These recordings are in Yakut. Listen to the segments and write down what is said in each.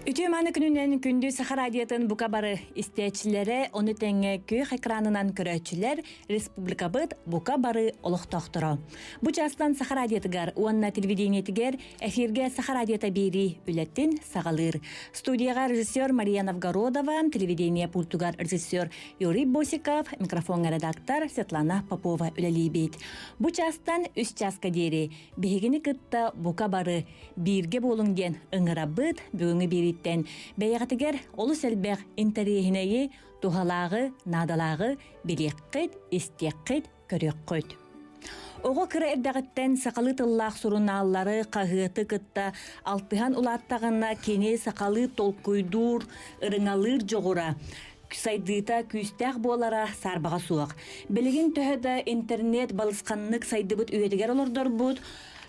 Үтүө мааны күнүнэн күндү Саха радиотын бука бары истээччилэрэ, ону тэҥэ күөх экранынан көрөөччүлэр республикабыт бука бары олохтоохторо. Бу чаастан Саха радиотыгар уонна телевидениетигэр эфиргэ Саха радиота биэрии үлэтин саҕалыыр. Студияҕа режиссер Мария Новгородова, телевидение пультугар режиссер Юрий Босиков, микрофоҥҥа редактор Светлана Попова үлэлиибит. Бу чаастан үс чааска диэри биһигини кытта бука бары бииргэ буолуҥ диэн ыҥырабыт. Бүгүҥҥү биэрииттэн бэйэҕитигэр олус элбэх интэриэһинэйи, туһалааҕы, наадалааҕы билиэххит, истиэххит, көрүөххүт. Оҕо кыра эрдэҕиттэн сахалыы тыллаах сурунааллары, хаһыаты кытта алтыһан улааттаҕына кини сахалыы толкуйдуур, ырыҥалыыр дьоҕура сайдыыта күүстээх буолара саарбаҕа суох. Билигин төһө да интернет балысханнык сайдыбыт үйэтигэр олордорбут,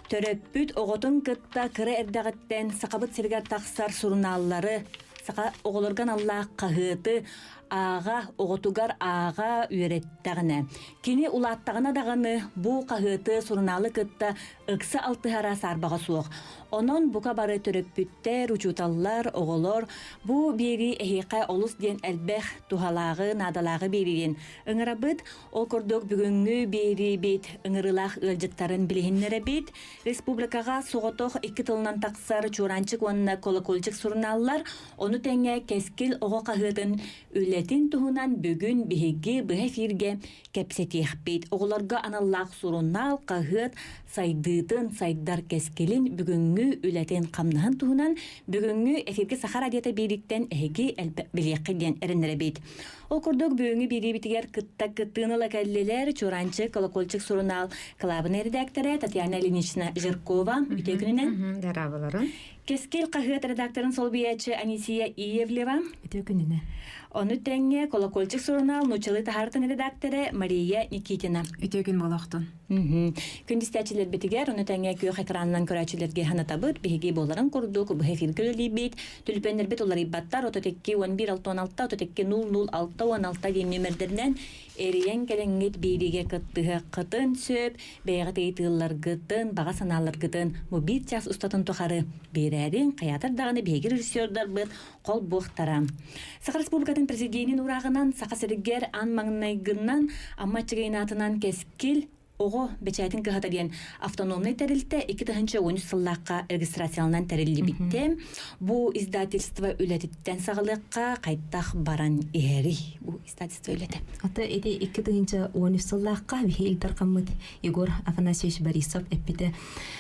төрөппүт оҕотун кытта кыра эрдэҕиттэн Сахабыт сиригэр тахсар сурунааллары, саха оҕолорго аналлаах хаһыаты ааҕа, оҕотугар ааҕа үөрэттэҕинэ, кини улааттаҕына даҕаны бу хаһыаты, сурунаалы кытта ыкса алтыһара саарбаҕа суох. Онон бука бары төрөппүттэр, учууталлар, оҕолор бу биэрии эһиэхэ олус диэн элбэх туһалааҕы, наадалааҕы биэриин ыҥырабыт. Ол курдук бүгүҥҥү биэриибит ыҥырыылаах ыалдьыттарын билиһиннэрэбит. Республикаҕа соҕотох икки тылынан тахсар Чуораанчык уонна Колокольчик сурунааллар, ону тэҥэ Кэскил оҕо хаһыатын үлэтин туһунан бүгүн биһиги быһа эфиргэ кэпсэтиэхпит. Оҕолорго аналлаах сурунаал, хаһыат сайдыытын, сайдар кэскилин, бүгүҥҥү үлэтин-хамнаһын туһунан бүгүҥҥү эфиргэ Саха радиота биэрииттэн эһиги билиэххит диэн эрэннэрэбит. Ол курдук бүгүҥҥү биэриибитигэр кытта кыттыыны ыла кэллилэр Чуранчык, Колокольчик сурунаал кылаабынай редактора Татьяна Ильинична Жиркова. Үтүө күнүнэн. Дорооболорун. Кэскил хаһыат редакторын солбуйааччы Анисия Иевлева. Үтүө күнүнэ. Ону тэҥҥэ Колокольчик сурунаал нууччалыы таһаартын редактора Мария Никитина. Үтүө күн буолуохтун. Күндүстээччилэрбитигэр, ону тэҥэ күөх экранынан көрөөччүлэргэ санатабыт. Биһиги буоларын курдук быһа эфиргэ үлэлиибит. Түлүпүөннэрбит уларыйбаттар 32 11 66 32 00 66 диэн нүөмэрдэринэн эрийэн кэлэҥҥит биэриигэ кыттыһыаххытын сөп. Бэйэҕит ыйытыыларгытын, баҕа санааларгытын бу биир час устатын тухары биэрээриҥ. Хайаатар даҕаны биһиги режиссердарбыт холбуохтара. Саха Республикатын президенин урааҕынан Саха сиригэр аан маҥнайгынан Амма Аччыгыйын Кэскил оҕо бэчээтин кыһата диэн автономнай тэрилтэ 2013 сыллаахха регистрацияланан тэриллибитэ. Бу издательство үлэтиттэн саҕалыахха хайдах баран иһэрий бу издательство үлэтэ? Ата ити 2013 сыллаахха биһи Ил Дархаммыт Егор Афанасьевич Борисов эппитэ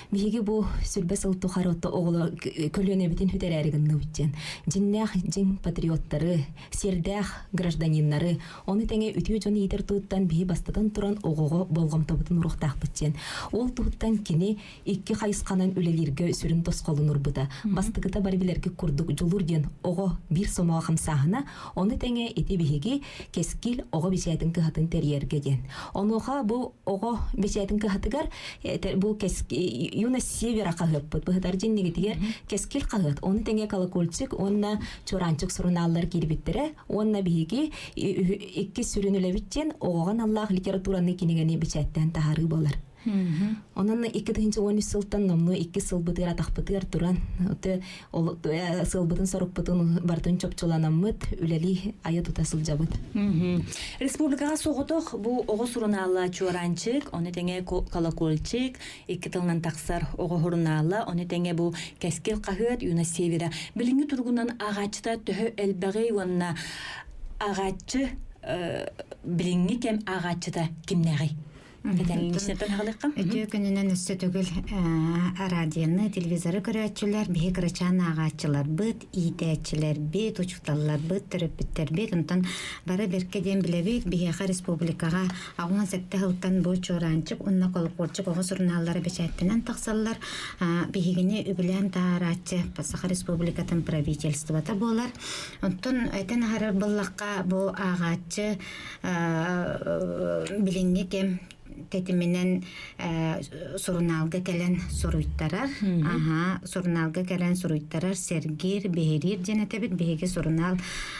Биһиги бу сүрбэ сыл тухары отто оҕолор көлүөнэбитин сүтэрээри гынныбыт диэн. Дьиннээх дьиҥ патриоттары, сиэрдээх гражданиннары, ону тэҥэ үтүө дьон иитэр туһуттан биһи бастатан туран оҕоҕо болҕомтобутун уруохтаахпыт диэн. Ол туһуттан кини икки хайысханан үлэлииргэ сүрүн тосхолун урбута. Бастакыта бары билэргит курдук дьулур диэн оҕо биир сомоҕо хамсааһына, ону тэҥэ ити биһиги кэскил оҕо бэчээтин кыһатын тэрийэргэ диэн. Онуоха бу оҕо бэчээтин кыһатыгар бу юность севера хаһыаппыт быһытар дьиннигитигэр кэскил хаһыат ону тэҥэ колокольчик уонна чуораанчык сурунааллар киирбиттэрэ уонна биһиги иккис сүрүн үлэбит диэн оҕоҕо аналлаах литератураны кинигэни бэчээттээн таһаарыы буолар. Онон 2013 сылтан номнуо икки сылбытыгар атахпытыгар туран ол сыалбытын сорукпутун барытын чопчуланаммыт үлэлии айа тута сылдьабыт. Республикаҕа соҕотох бу оҕо сурунаала Чуораанчык, ону тэҥэ Колокольчик, икки тылынан тахсар оҕо сурунаала, ону тэҥэ бу Кэскил хаһыат, Юность Севера. Билиҥҥи туругунан ааҕааччыта төһө элбэҕий уонна ааҕааччы билиҥҥи кэм ааҕааччыта кимнээҕий? Үтүө күнүнэн өссө төгүл радионы, телевизоры көрөөччүлэр, биһи кырачаан ааҕааччыларбыт, иитээччилэрбит, учууталларбыт, төрөппүттэрбит, онтон бары бэркэ диэн билэбит, биһиэхэ республикаҕа 87 сылтан бу Чуораанчык уонна Колокольчик оҕо сурунааллара бэчээттэнэн тахсаллар. Биһигини үбүлээн таһаарааччы Саха Республикатын правительствота буолар. Оттон этэн аһарар буоллахха, бу ааҕааччы билиҥҥи кэм тэтиминэн сурунаалга кэлэн суруйтарар. Аһаа, сурунаалга кэлэн суруйтарар, сэргиир, биһириир диэн этэбит. Биһиги сурунаал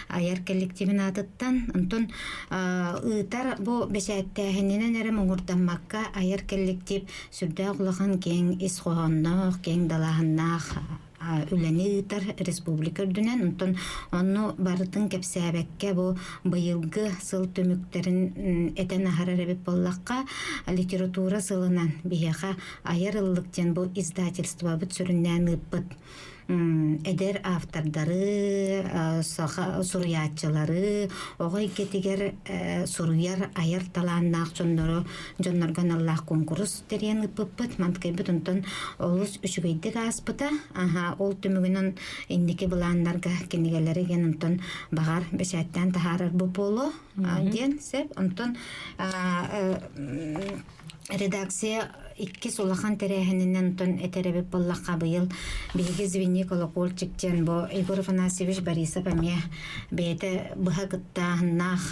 айар коллективин аатыттан. Онтон ыытар бу бэчээттээһининэн эрэ муҥурдаммакка айар коллектив сүрдээх улахан киэҥ ис хоһоонноох, киэҥ далааһыннаах. үлэни ыытар республика үрдүнэн. Онтон онну барытын кэпсээбэккэ бу быйылгы сыл түмүктэрин этэн аһарар эбит буоллахха, литература сылынан биһиэхэ айар ыллык диэн бу издательствобыт сүрүннээн ыыппыт эдэр автордары, саха суруйааччылары, оҕо эйгэтигэр суруйар, айар талааннаах дьоннору дьоннорго аналлаах куонкурус тэрийэн ыыппыппыт. Манткайбыт онтон олус үчүгэйдик ааспыта. Аха, ол түмүгүнэн инники былааннарга кинигэлэри диэн онтон баҕар бэчээттээн таһаарар бу буолуо диэн сөп. Онтон редакция иккис улахан тэрээһининэн онтон этэр эбит буоллахха быйыл биһиги Звени Колокольчик диэн бу Егор Афанасьевич Борисов эмиэ бэйэтэ быһа кыттааһыннаах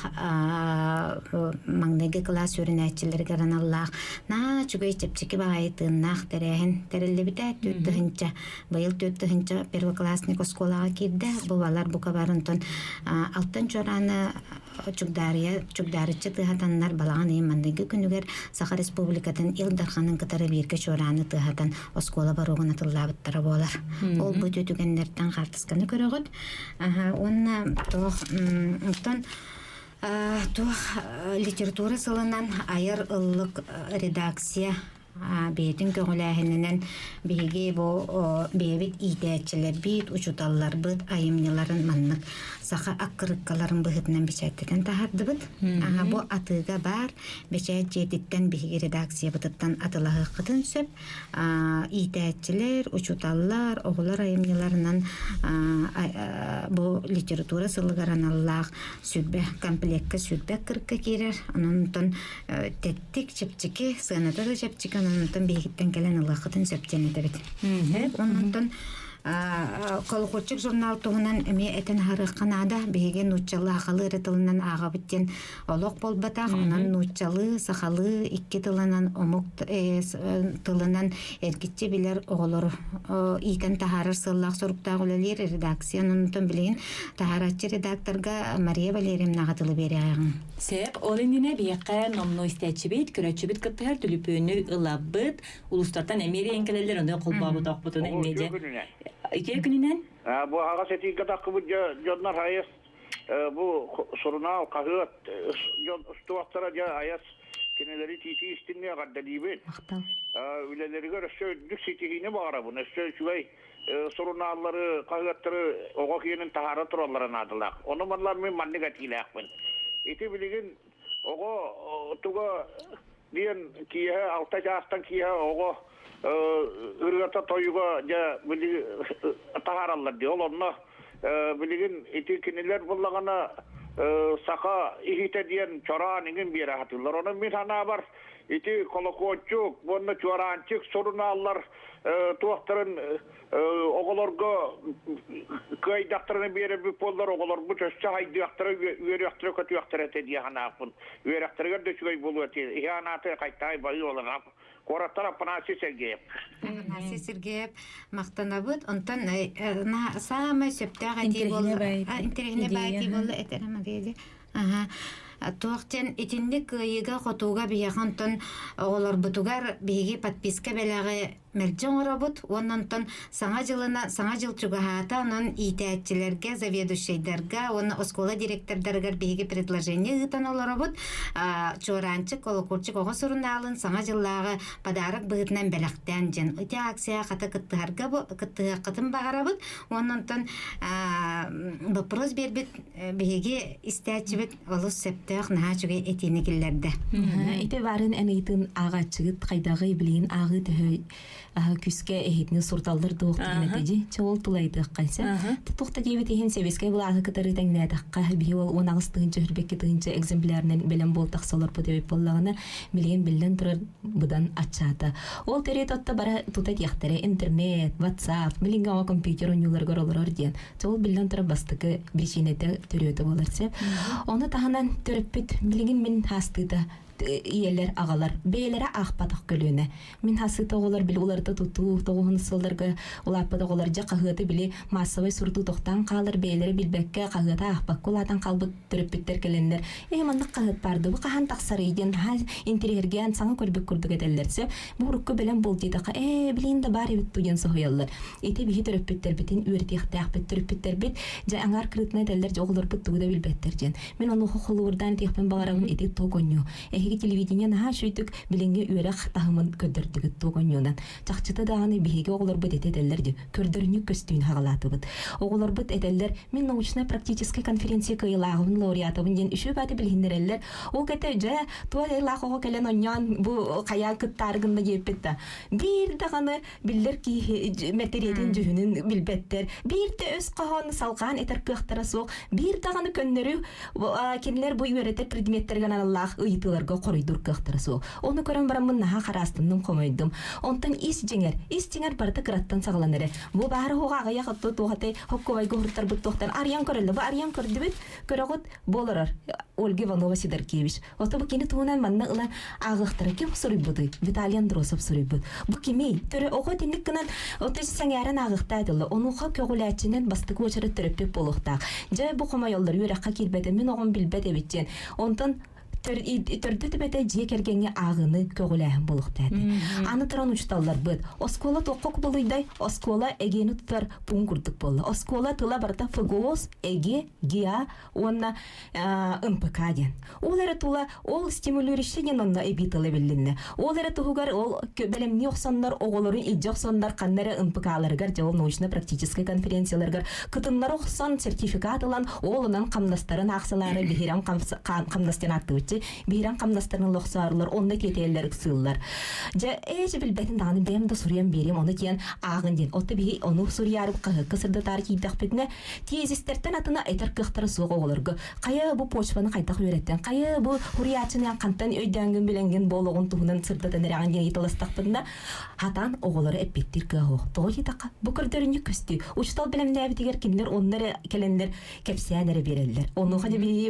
маҥнайгы кылаас үөрэнээччилэригэр аналлаах наа үчүгэй чэпчэки баҕайы тыыннаах тэрээһин тэриллибитэ 4 тыһыынча быйыл 4 тыһыынча первоклассник оскуолаҕа киирдэ бу балар бука бары онтон алтан чуорааны Чугдаарыйа чугдаарыччы тыаһатаннар балаҕан ыйын маҥнайгы күнүгэр Саха Республикатын Ил Дарханын кытары бииргэ чуорааны тыаһатан оскуола боруогун атыллаабыттара буолар. Ол бу түгэннэртэн хаартысканы көрөҕүт. Уонна туох оттон туох литература сылынан айар ыллык редакция бэйэтин көҕүлээһининэн биһиги бу бэйэбит иитээччилэрбит, учууталларбыт айымньыларын маннык саха аккырыыккаларын быһыытынан бэчээттэтэн таһаардыбыт. Бу атыыга баар бэчээт дьиэтиттэн биһиги редакциябытыттан атылаһыаххытын сөп. Иитээччилэр, учууталлар, оҕолор айымньыларынан бу литература сылыгар аналлаах сүрбэ комплекка сүрбэ аккырыкка киирэр. Онон тэттик, чэпчэки, сыаната да чэпчэки, онон биһигиттэн кэлэн ылыаххытын сөп диэн этэбит. Онон Колокольчик журнал туһунан эмиэ этэн аһарыахха наада. Биһиги нууччалыы сахалыы эрэ тылынан ааҕабыт диэн олох буолбатах. Онон нууччалыы, сахалыы икки тылынан омук тылынан эргиччи билэр оҕолору иитэн таһаарар сыаллаах-соруктаах үлэлиир редакция. Онон билигин таһаарааччы редакторга Мария Валерьевнаҕа тылы биэриэҕиҥ. Сөп, ол иннинэ биһиэхэ номнуо истээччибит, көрөөччүбүт кыттыһар түлүпүөнү ылабыт. Улуустартан эмиэ эрийэн кэлэллэр, ону холбообутоохпутун эмиэ дьэ. Үтүө күнүнэн. Бу аҕас этиигэ таххыбыт дьоннор айас бу сурунаал, хаһыат дьон устубаттара дьэ айас кинилэри тиитии истиҥҥэ эҕэрдэлиибин. Үлэлэригэр өссө үрдүк ситиһиини баҕарабын, өссө үчүгэй сурунааллары, хаһыаттары оҕо киэнин таһаара тураллара наадалаах. Ону манлар мин маннык этиилээхпин. Ити билигин оҕо туга диэн киэһэ 6 чаастан киэһэ оҕо ырыата тойуга дьэ били таһаараллар дии. Ол онно билигин ити кинилэр буллаҕына саха иһитэ диэн чораан иҥин биэрэ сатыыллар. Онон мин санаабар ити Колокольчук уонна Чуораанчык сурунааллар туохтарын оҕолорго кыайдахтарына биэрэрбит буоллар оҕолорбут өссө хайдыахтара үөрүөхтэрэ көтүөхтэрэ этэ дии санааппын үөрэхтэригэр да үчүгэй буолуо этэ иһи анааты хайтаай байыы олорон куораттар Афанасий Сергеев Афанасий Сергеев махтанабыт онтон саамай сөптөөх этии буолла интэриэһинэй баай буолла этэрэ Мария Аха. Туох диэн итинник кыайыыга-хотууга биһиэхэ онтон оҕолорбутугар биһиги подписка бэлэҕи мэлдьи оҥоробут уонна онтон Саҥа дьылына Саҥа дьыл чугаһаата, онон иитээччилэргэ, заведующайдарга уонна оскуола директордарыгар биһиги предложение ыытан олоробут. Чуораанчык, Колокольчик оҕо сурунаалын Саҥа дьыллааҕы подарок быһыытынан бэлэхтээн диэн ити акция хата кыттыһарга кыттыһыаххытын баҕарабыт уонна онтон вопрос биэрбит Биһиги истээччибит олус сөптөөх наһаа үчүгэй этиини киллэрдэ. Ити баарын эн ыйытын ааҕааччыгыт хайдаҕый билигин ааҕыы төһө күскэ эһитини суруталлар дуох диэн этэ Чэ ол тулайдыахханса. Туох да диэбит иһин сэбиэскэй былааһы кытары тэҥнээтэххэ биһи ол 18 тыһыынча 22 тыһыынча экземплярынан бэлэм буол тахсалар эбит буоллаҕына билигин биллэн турар быдан аччаата. Ол төрүөт отто бара тута диэхтэрэ интернет, WhatsApp, билиҥҥи оҕо компьютер оонньууларыгар олорор диэн. Ол биллэн турар бастакы причинэтэ төрүөтэ буолар сөп. Ону таһынан төрөппүт билигин мин хаастыыта Ийэлэр, аҕалар бэйэлэрэ аахпатах көлүөнэ. Мин хасыыта оҕолор били уларыта тутуу тоҕуһун сылларга улааппыт оҕолор дьэ хаһыаты били маассабай сурутуу тохтоон хаалар, бэйэлэрэ билбэккэ хаһыаты аахпакка улаатан хаалбыт төрөппүттэр кэлэннэр ээ маннык хаһыат баар бу хаһан тахсарый диэн наһаа интэриэһиргээн саҥа көрбүт курдук этэллэр. Сөп, бу урукку бэлэм буол диэтэххэ ээ билигин да баар эбит дуу диэн соһуйаллар. Ити биһи төрөппүттэрбитин үөрэтиэхтээхпит. Төрөппүттэрбит дьэ аҥаар кырыытынан этэллэр дьэ оҕолорбут тугу да билбэттэр диэн. Мин онуоха холобурдаан этиэхпин баҕарабын ити туох оонньуу. Эһиги телевидение наһаа үчүгэйдик билиҥҥи үөрэх таһымын көрдөрдүгүт туох оонньуунан. Чахчыта даҕаны биһиги оҕолорбут ити этэллэр дии, көрдөрүнньүк көстүүнү хаҕалаатыбыт. Оҕолорбут этэллэр, мин научнай-практическай конференция кыайыылааҕыбын, лауреатабын диэн үчүгэй бааты билиһиннэрэллэр. Ол кэтэ дьэ, туох айылаах оҕо кэлэн онньоон бу хайаан кыттаары гынна диэппит да. Биир даҕаны биллэр киһи мэтириэтин дьүһүнүн билбэттэр. Биир да өс хоһоон салҕаан этэр кыахтара суох. Биир даҕаны көннөрү кинилэр бу үөрэтэр предметтэргэ аналлаах ыйытыыларга хоруйдуур кыахтара суох. Ону көрөн бараммын наһаа хараастынным, хомойдум. Онтон ис дьиҥэр, ис дьиҥэр барыта кыраттан саҕаланар эрэ. Бу баары оҕо аҕыйах отто туохатай хоккубайга уһуттарбыт туохтан арыйан көрөллө. Бу арыйан көрдүбүт, көрөҕүт, бу олорор Ольга Иванова Сидоркевич. Ото бу кини туһунан манна ылан ааҕыахтара ким суруйбутуй? Виталий Андросов суруйбут. Бу кимий? Төрө оҕо итинник гынан ото сэҥээрэн ааҕыахтаа этилла. Онуоха көҕүлээччинэн бастакы уочарат төрөппүт буолуохтаах. Дьэ бу хомойоллор үөрэххэ киирбэтэ мин оҕом билбэт эбит диэн. Онтон төрдү түбэтэ дьиэ кэргэҥҥэ ааҕыыны көҕүлээһин буолуохтаах этэ. Аны туран учууталларбыт оскуола туохха кубулуйдай? Оскуола эгиэни тутар пуун курдук буолла. Оскуола тыла барыта ФГОС, ЭГИ, ГИА уонна МПК диэн. Ол эрэ тула ол стимулирующий диэн онно эбии тыла биллиннэ. Ол эрэ туһугар ол бэлэмнии охсоннор оҕолорун илдьэ охсоннор ханна эрэ МПК-ларыгар дьэ ол научно-практическай конференцияларыгар кытыннара охсон сертификат ылан ол онон хамнастарын аахсалаары биһирэм хамнас диэн ааттыыбытчы биһирэм хамнастарын ыла охсоорулар онно тиэтэйэллэр ыксыыллар. Дьэ ээж билбэтин даҕаны бэйэм да суруйан биэриэм ону тиэн ааҕын диэн. Отто биһи ону суруйаары хаһыакка сырдатаары киирдэхпитинэ Тиэзистэртэн атына этэр кыахтара суох оҕолорго хайа бу почваны хайдах үөрэттэн, хайа бу хуруйааччыны хантан өйдөөҥҥүн билэҥҥин бу олоҕун туһунан сырдатан эрэҕин диэн ыйыталастахпытына, хатаан оҕолоро эппиэттиир кыах суох. Тоҕо диэтэххэ, бу көрдөрүнньүк көстүү. Учуутал бэлэмнээбитигэр кинилэр онно эрэ кэлэннэр кэпсээн эрэ биэрэллэр. Онуоха дьэ биһиги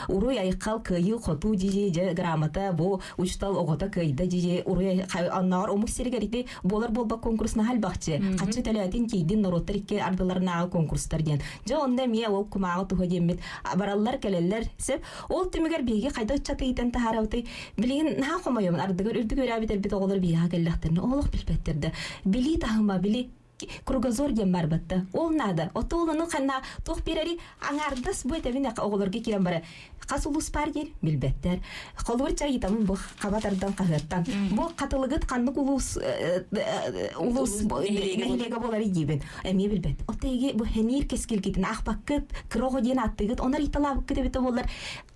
уруй айхал кыайыы хотуу дии дьэ грамота бу учуутал оҕото кыайда дии уруй оннооҕор омук сиригэр ити буолар буолбат конкурс наһаа элбэхчи. Хаччы төлөөтүн тиийдин норуоттар икки ардыларынааҕы конкурстар диэн. Дьэ онно эмиэ ол кумааҕы туһа диэммит бараллар кэлэллэр сөп. Ол түмүгэр биһиги хайдах ыччаты иитэн таһаарабытый? Билигин наһаа хомойобун ардыгар үрдүк үөрээбит элбит оҕолор биһиэхэ кэллэхтэринэ олох билбэттэр да. Билии таһыма, били кругозор диэн барбатта. Ол наада. Ото ол ону ханна туох биэрэри аҥаардас бу этэбин оҕолорго киирэн бара. Хас улуус баар диэн билбэттэр. Холобур чайытамын бу хаба тардан хаһыаттан. Бу хатылыгыт ханнык улуус улуус нэһилиэгэ буолар диибин. Эмиэ билбэт. Оттон эги бу хениир кэскилгитин аахпаккыт, кыра оҕо диэн ааттыгыт, онор ыйталаабыккыт эбитэ буоллар,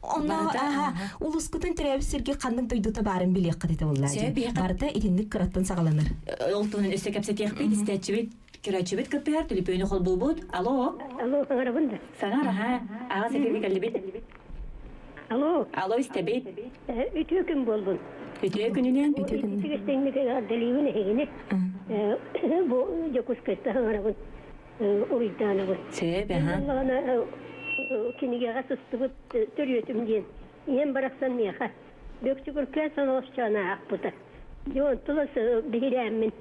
онно улускутун төрөөбүт сиргэ ханнык дойдута баарын билиэххит этэ буоллаа. Барыта итинник кыраттан саҕаланар. Ол туһунан өссө кэпсэтиэхпит, истээччибит Көрөөччүбүт кыттыһар, төлөпүөнү холбуубут. Алло. Алло, саҥарабын да? Саҥар, аха. Аҕа сэтиги кэллибит. Алло. Алло, истэбит. Үтүө күн буоллун. Үтүө күнүнэн. Үтүө күнүнэн. Үтүө күнүнэн эһигини. Бу Дьокуускайтан саҥарабын. Уруйдаанабын. Сөп, аха. Кинигэҕэ сыстыбыт төрүөтүм диэн. Ийэм барахсан миэхэ Бөкчүгүркэ Соносчоон аахпыта. Дьон тула биһирээммин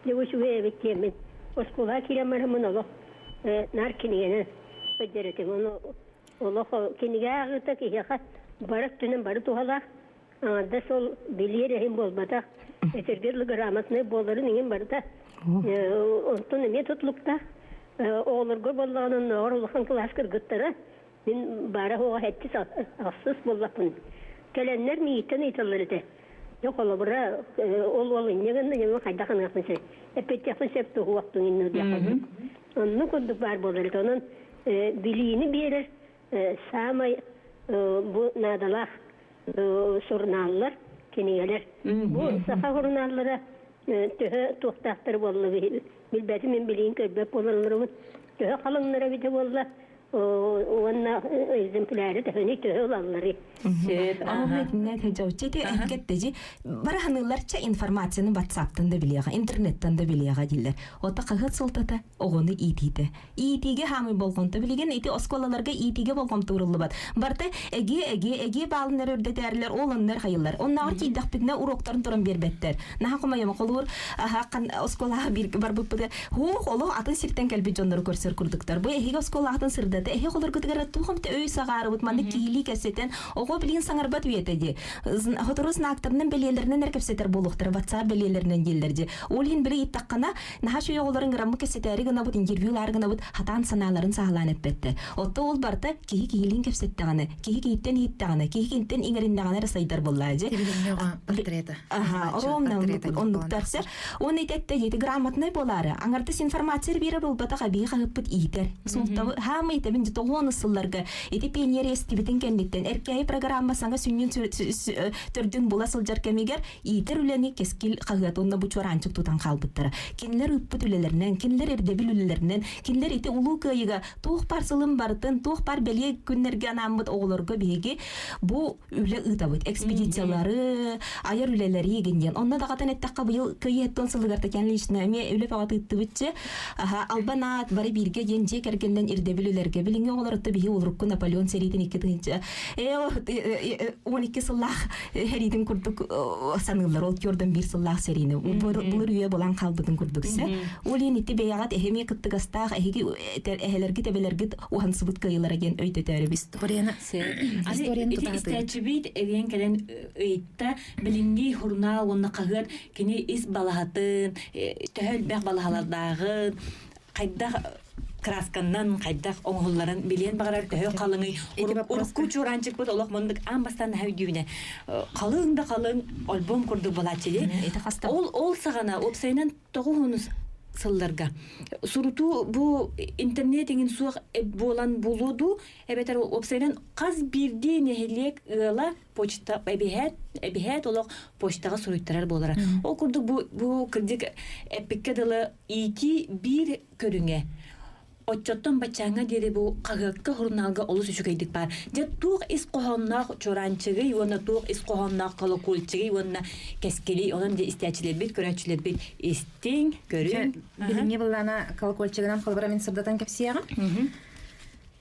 Дьэ үчүгэй эбит диэммин оскуолаҕа киирэн бараммын олох наар кинигэнэн сылдьар этим. Ону олох кинигэ ааҕыыта киһиэхэ бары өттүнэн бары туһалаах. Аҥардас ол билиэр иһин буолбатах. Этэргэ дылы грамотнай буоларын иҥин барыта онтон эмиэ тутулуктаах. Оҕолорго буоллаҕына оннооҕор улахан кылаас кыргыттара мин баара суоҕа сэттис ахсыс буоллахпын. Кэлэннэр миигиттэн ыйыталлар этэ. Дьэ холобура ол уол инньэ гынна дьэ хайдах гыныахпын сөп эппиэттиэхпин сөп туһуохтун иннэ диэххэ оннук курдук баар буолар этэ. Онон билиини биэрэр саамай бу наадалаах сурунааллар, кинигэлэр. Бу саха сурунааллара төһө туохтаахтар буолла билбэтим, мин билигин көрбөт буолалларыбын. Төһө халыҥнара эбитэ буолла. Уонна экземпляры төһөнү төһө ылаллары. Сөп. Аны хажаучча эһикеттежи бара ханыыларча информацияны WhatsApp'тан да билиэҕэ, интернеттан да билиэҕэ дииллэр. Ота хаһыат суолтата оҕону иитиитэ. Иитиигэ хаамый болҕомто билигин ити оскуолаларга иитиигэ болҕомто ууруллубат. Барта эги эги эги баалыннар үрдэтээрлэр, ол оннор хайыллар. Оннооҕор тиийдэхпитинэ уроктарын туран биэрбэттэр. Наһаа хомойомо холуур аха оскуолаҕа биир барбыппыта Һуох, олох атын сиртэн кэлбит дьоннору көрсөр курдуктар. Бу эһиги оскуолаҕытын сырдата, эһи холоргутугар туох эмтэ өй саҕаарыбыт, маннык киһилии кэпсэтэн, оҕо билигин саҥарбат үйэтэ дии. Сотору знактарынан, бэлиэлэринэн эрэ кэпсэтэр буолуохтара, WhatsApp бэлиэлэринэн дииллэр дии. Ол иһин били ыйыттаххына, наһаа үчүгэй оҕолорун ыҥыраммыт кэпсэтээри гынабыт, интервью-лаары гынабыт, хатаан санааларын саҕалаан эппэттэр. Отто ол барыта киһи киһилиин кэпсэттэҕинэ, киһи киһиттэн иһиттэҕинэ, киһи киһиттэн иҥэриннэҕинэ эрэ сайдар буоллаа дии. Билиҥҥи оҕо портрета. Аха, ровно оннуктар. Уонна итэтте диэти грамотнай буолаары, аҥардас информация биэрэр буолбатах эбии хаһыппыт иитэр. Султабы хаамы итэбин тоҕуон сылларга ити пионер эстибитин кэнниттэн Эркээйи программа саҥа сүнньүн төрдүн була сылдьар кэмигэр иитэр үлэни Кэскил хаһыат уонна бу чуораанчык тутан хаалбыттара. Кинилэр ыыппыт үлэлэринэн, кинилэр ирдэбил үлэлэринэн, кинилэр ити улуу кыайыыга туох баар сылын барытын, туох баар бэлиэ күннэргэ анааммыт оҕолорго биһиги бу үлэ ыытабыт. Экспедициялары, айар үлэлэри игин диэн. Онно даҕатан эттэххэ быйыл кыайыһыттан сылыгар Татьяна Ильична эмиэ үлэ бөҕө ыыттыбытчы. Аха, албан аат бары бииргэ диэн дьиэ кэргэнинэн ирдэбил үлэргэ. Билиҥҥи оҕолорутта биһи урукку Наполеон сэриитин 2 12 сыллаах сэриитин курдук саныыллар. Ол киордан биир сыллаах сэриини. Былыр үйэ булан хаалбытын курдук се. Ол иһин ити бэйэҕит эһиги кыттыгастаах эһиги эһэлэргит эбэлэргит уһансыбыт кыайыылара диэн өйдөтөөрүбүт. Историяны Аны ити истээччибит эриэн кэлэн ыйытта билиҥҥи сурунаал уонна хаһыат кини ис балаһатын, төһө элбэх балаһалардааҕын, хайдах красканнан хайдах оҥоһулларын билиэн баҕарар төһө халыҥый урукку чуораанчыкпыт олох мындык аан бастаан наһаа өйдүүбүнэ халыҥ да халыҥ альбом курдук балааччы дии ол ол саҕана уопсайынан тоҕуһунус сылларга сурутуу бу интернет иҥин суох буолан буолуо дуу эбэтэр уопсайынан хас биирдии нэһилиэк ыала почта эбиһээт эбиһээт олох почтаҕа суруйтарар буолара. Ол курдук бу бу кырдьык эппиккэ дылы иитии биир көрүҥэ. Оччоттон баччааҥҥа диэри бу хаһыакка, сурунаалга олус үчүгэйдик баар. Дьэ туох ис хоһоонноох чуораанчыгый уонна туох ис хоһоонноох колокольчигый уонна кэскилий онон дьэ истээччилэрбит, көрөөччүлэрбит истиҥ, көрүҥ. Билиҥҥи былаана колокольчигынан холобура мин сырдатан кэпсиэҕим.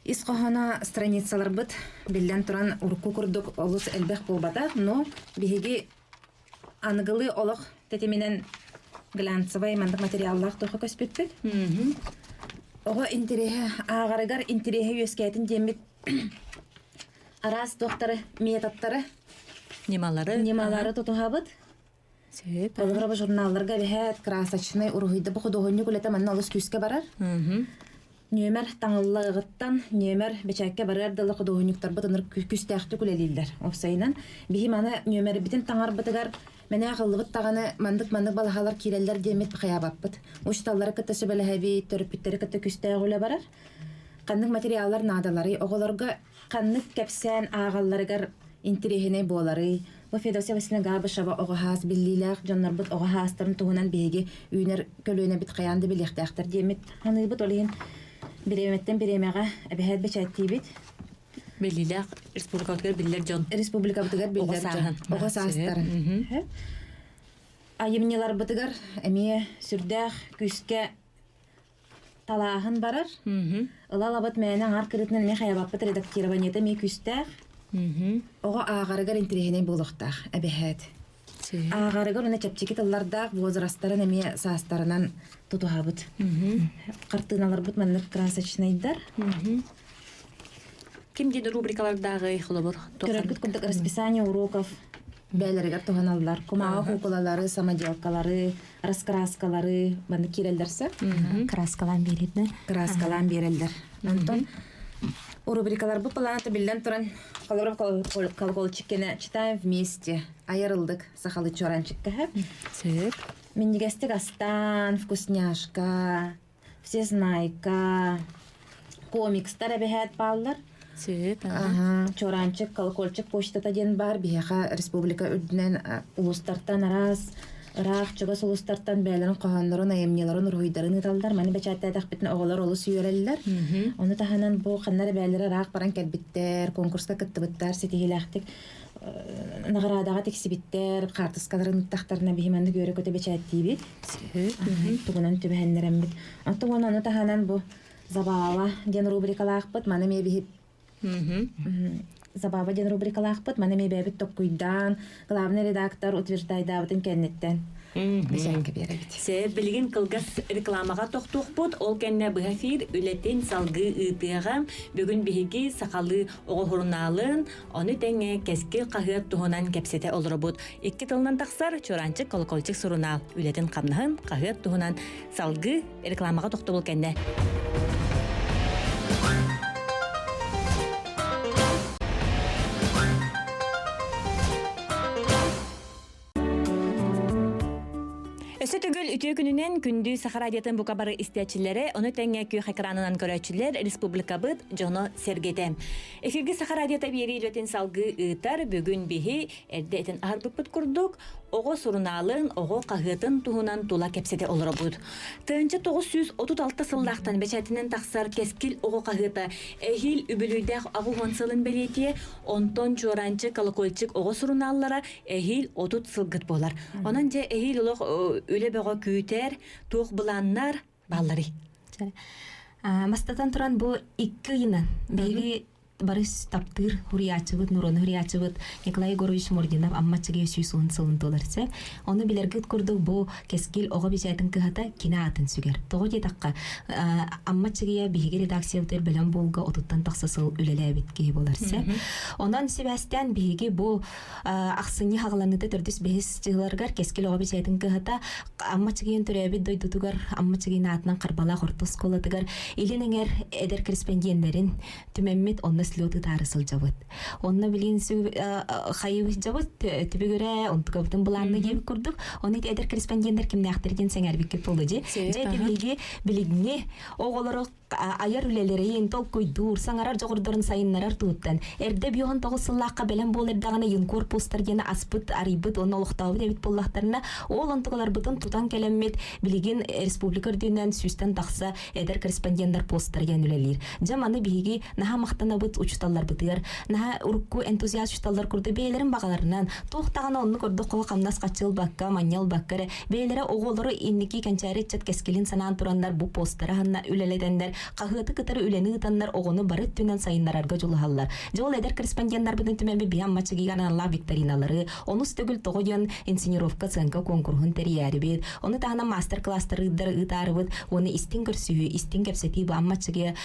Ис хоһооно страницаларбыт биллэн туран урукку курдук олус элбэх буолбатах, но биһиги аныгылыы олох тэтиминэн глянцевай маннык материаллаах туохха көспүппүт. Оҕо интэриэһэ ааҕарыгар интэриэһэ үөскээтин диэммит араас туохтары, методтары, ньымалары ньымалары тутуһабыт. Сөп. Холобура, бу журналларга эбэһээт красочнай уруһуйда бу худуоһунньук үлэтэ манна олус күүскэ барар. Нүөмэр таҥыллыаҕыттан нүөмэр бэчээккэ барыар дылы худуоһунньуктарбыт ыныр күүстээхтик үлэлииллэр. Уопсайынан, биһи маны нүөмэрбитин таҥарбытыгар мэнээх ыллыбыт даҕаны маннык-маннык балаһалар киирэллэр диэммит хайаабаппыт. Учууталлары кытта сүбэлэһэбит, төрөппүттэри кытта күүстээх үлэ барар. Ханнык материаллар наадаларый, оҕолорго ханнык кэпсээн ааҕалларыгар интириэһинэй буоларый? Бу Федосия Васильевна Габышева оҕо саас биллиилээх дьоннорбут оҕо саастарын туһунан биһиги үүнэр көлүөнэбит хайаан да билиэхтээхтэр диэммит саныыбыт. Ол иһин бириэмэттэн бириэмэҕэ эбэһээт бэчээттиибит. Биллиилээх республикабытыгар биллэр дьон. Республикабытыгар биллэр дьон. Оҕо саастарын. Айымньыларбытыгар эмиэ сүрдээх күүскэ талааһын барар. Ыла-ылабыт мээнэ аҥаар кырыытынан эмиэ хайабаппыт редактированиета эмиэ күүстээх. Оҕо ааҕарыгар интэриэһинэй буолуохтаах эбэһээт. Ааҕарыгар уонна чэпчэки тыллардаах возрастарын эмиэ саастарынан тутуһабыт. Хартыыналарбыт маннык красочнайдар. Ким диэн рубрикалардааҕый холобур? Көрөргүт курдук расписание уроков бээлэригэр туһаналлар. Кумааҕы куукулалары, самоделкалары, раскраскалары маннык киирэллэр сөп. Краскалаан биэрэллэр. Краскалаан биэрэллэр. Онтон рубрикаларбыт планата биллэн туран холобур колокольчиккене читаем вместе айарылдык сахалы чоранчикка Сөп. Минньигэстик астаан, вкусняшка, всезнайка, комикстар эбэһээт бааллар. Сөп. Аха, Чуораанчык, колокольчик почтата диэн баар биһиэхэ республика үрдүнэн улуустартан араас Ыраах чугас улуустартан бэйэлэрин хоһооннорун, айымньыларын, уруһуйдарын ыыталлар. Маны бэчээттээтэхпитинэ оҕолор олус үөрэллэр. Ону таһынан бу ханна эрэ бэйэлэрэ ыраах баран кэлбиттэр, конкурска кыттыбыттар, ситиһиилээхтик наҕараадаҕа тиксибиттэр, хаартыскаларын ыыттахтарына биһи маннык үөрэ-көтө бэчээттиибит. Тугунан түбэһэннэрэммит. Оттон уонна ону таһынан бу Забава диэн рубрикалаахпыт. Маны эмиэ биһи Забава диэн рубрикалаахпыт. Маны эмиэ бэйэбит токкуйдаан, главный редактор утверждайдаабытын кэнниттэн бэчээккэ биэрэбит. Сэ билигин кылгас рекламаҕа тохтуохпут. Ол кэннэ быһа эфир үлэтин салгыы ыытыаҕа. Бүгүн биһиги сахалыы оҕо сурунаалын, ону тэҥэ Кэскил хаһыат туһунан кэпсэтэ олоробут. Икки тылынан тахсар Чуранчик колокольчик сурунаал үлэтин-хамнаһын хаһыат туһунан салгыы рекламаҕа тохтобул кэннэ. Өссө төгүл үтүө күнүнэн күндү Саха радиотын бука бары истээччилэрэ, ону тэҥэ күөх экранынан көрөөччүлэр республикабыт дьоно сэргэтэ. Эфиргэ Саха радиота биэрии үлэтин салгыы ыытар бүгүн биһи эрдэ этин аһарбыппыт курдук оҕо сурунаалын, оҕо хаһыатын туһунан тула кэпсэтэ олоробут. 1936 сыллаахтан бэчээтинэн тахсар Кэскил оҕо хаһыата эһиил үбүлүйдээх аҕыс сылын бэлиэтиэ, онтон Чуораанчык, Колокольчик оҕо сурунааллара эһиил 30 сылгыт буолар. Онон дьэ эһиил олох үлэ бөҕө күүтэр, туох былааннар баалларый? Бастатан туран бу икки ыйынан биһиги бары таптыыр хуруйааччыбыт, нурону хуруйааччыбыт Николай Егорович Мординов Амма Аччыгый 110 сылын туолар сөп. Ону билэргит курдук бу Кэскил оҕо бэчээтин кыһата кини аатын сүгэр. Тоҕо диэтэххэ, Амма Аччыгыйа биһиги редакциябытыгар бэлэм буолга отуттан тахса сыл үлэлээбит киһи буолар сөп. Онон сибээстээн биһиги бу ахсынньы хаҕыланыыта төрдүс бэһис дьылларыгар Кэскил оҕо бэчээтин кыһата Амма Аччыгыйын төрөөбүт дойдутугар Амма Аччыгыйын аатынан Харбалаах орто оскуолатыгар Илин эҥэр эдэр корреспонденнэрин түмэммит онно слет ыытаары сылдьабыт. Онно билигин хайыбыт түбүгүрэ онтукабытын былаанны диэбит курдук оны ити эдэр корреспонденттэр кимнээхтэр диэн сэҥээрбиккит буолуо дии. Дьэ ити биһиги билиҥҥи оҕолору айар үлэлэрин, толкуйдуур, саҥарар дьоҕурдарын сайыннарар туһуттан эрдэ биоһон тоҕус сыллаахха бэлэм буол эрдэҕинэ юнкор постар диэн аспыт, арыйбыт уонна олохтообут эбит буоллахтарына, ол онтукаларбытын тутан кэлэммит билигин республика үрдүнэн сүүстэн тахса эдэр корреспонденттар постар диэн үлэлиир. Дьэ маны биһиги наһаа махтанабыт учууталларбытыгар, наһаа урукку энтузиаст учууталлар курдук бэйэлэрин баҕаларынан туох даҕаны оннук ордук хоһо хамнас хаччы ылбакка, манньа ылбакка эрэ бэйэлэрэ оҕолору инники кэнчээри ыччат кэскилин санаан тураннар бу постары аһанна үлэлэтэннэр, хаһыаты кытары үлэни ыытаннар оҕону бары өттүнэн сайыннарарга дьулуһаллар. Дьэ ол эдэр корреспонденнарбытын түмэммит биһи Аммачыгыйга аналлаах викториналары, онус төгүл тоҕо диэн инсценировка сыаҥка куонкуруһун тэрийээрибит, ону таһынан маастар-кылаастары ыытаарыбыт уонна истиҥ көрсүһүү, истиҥ кэпсэтии бу Аммачыгыйа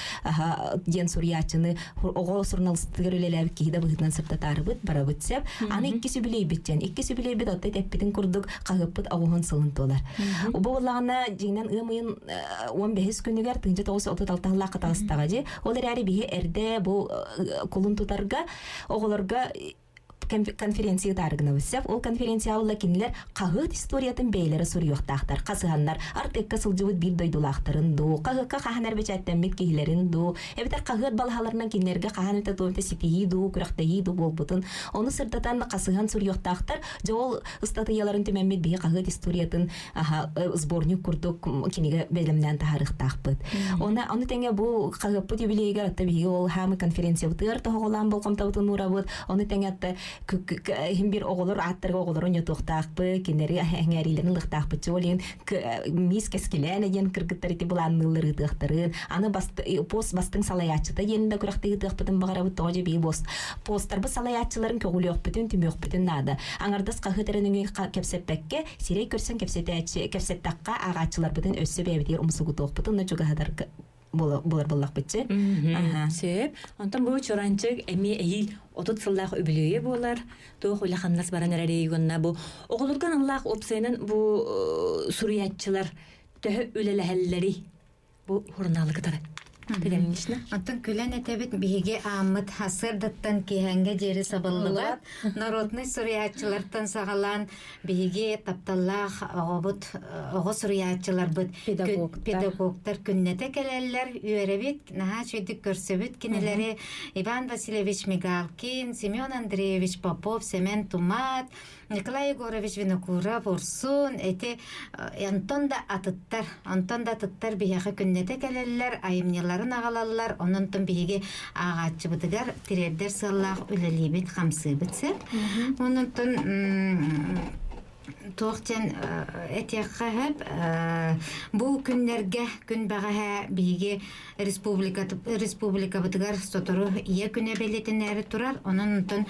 диэн суруйааччыны оҕо суруналыыстыгар үлэлээбит киһи да быһыытынан сырдатаарыбыт, барабыт сөп. Аны иккис үбүлүөйбүт диэн. Иккис үбүлүөйбүт отто эппитин курдук хаһыаппыт оҕуһун сылын туолар. Бу буоллаҕына дьиҥинэн ыам ыйын 15 күнүгэр 1936 сыллаахха таҕыстаҕа дии. Ол эрээри биһи эрдэ бу кулун тутарга оҕолорго конференция ыытаары гынабыт сөп. Ол конференцияҕа буолла кинилэр хаһыат историятын бэйэлэрэ суруйуохтаахтар. Хасыһаннар Артекка сылдьыбыт биир дойдулаахтарын дуу, хаһыакка хаһан эрэ бэчээттэммит киһилэрин дуу, эбэтэр хаһыат балаһаларынан кинилэргэ хаһан этэ туом ситиһии дуу, күрэхтэһии дуу буолбутун, ону сырдатан хасыһан суруйуохтаахтар. Дьэ ол ыстатыйаларын түмэммит биһи хаһыат историятын сборник курдук кинигэ бэлэмнээн таһаарыахтаахпыт. Оны ону тэҥэ бу хаһыаппыт юбилейыгар атта биһиги ол хаамы конференциябытыгар тоһоҕолоон болҕомтобутун уурабыт. Ону тэҥэ атта иһин бир оҕолор ааттарга оҕолору ньотуохтаахпыт, кинилэри эҥээриилэрин ылыахтаахпыт. Ол иһин мисс Кэскилээнэ диэн кыргыттар ити былаанныыллар ыытыахтарын, аны пост бастыҥ салайааччыта диэн да күрэхтэһии ыытыахпытын баҕарабыт. Тоҕо дьэ биһи постарбыт салайааччыларын көҕүлүөхпүтүн, түмүөхпүтүн наада. Аҥардас хаһыат эрэ нөҥүө кэпсэппэккэ, сирэй көрсөн кэпсэтээччи кэпсэттэххэ ааҕааччыларбытын өссө бэйэбитигэр умсугутуохпутун уонна чугаһатарга буолар буоллахпытчы. Сөп. Онтон бу Чуранчык эмиэ эһиил 30 сыллаах үбүлүөйэ буолар. Туох үлэ-хамнас баран эрэрий уонна бу оҕолорго аналлаах уопсайынан бу суруйааччылар төһө үлэлэһэллэрий? Бу сурунаалы кытары. Тедемнична. Оттон күлэн этэбит биһиги ааммыт сарсыардаттан киэһээҥҥэ диэри сабыллыбат. Народнай суруйааччылартан саҕалаан биһиги тапталлаах оҕобут оҕо суруйааччыларбыт педагогтар күннэтэ кэлэллэр үөрэбит наһаа үчүгдүк көрсөбүт кинилэри Иван Васильевич Мигалкин, Семен Андреевич Попов, Семен Тумат, Николай Егорович Винокуров Урсун эти онтон да атыттар, онтон да атыттар биһиэхэ күннэтэ кэлэллэр, айымньыларын аҕалаллар, онон биһиги ааҕааччыбытыгар тириэрдэр сыаллаах үлэлиибит, хамсыыбыт сөп. Онон туох диэн этиэххэ сөп, бу күннэргэ күн бэҕэһээ биһиги республика республикабытыгар сотору ийэ күнэ бэлиэтэнээри турар. Онон онтон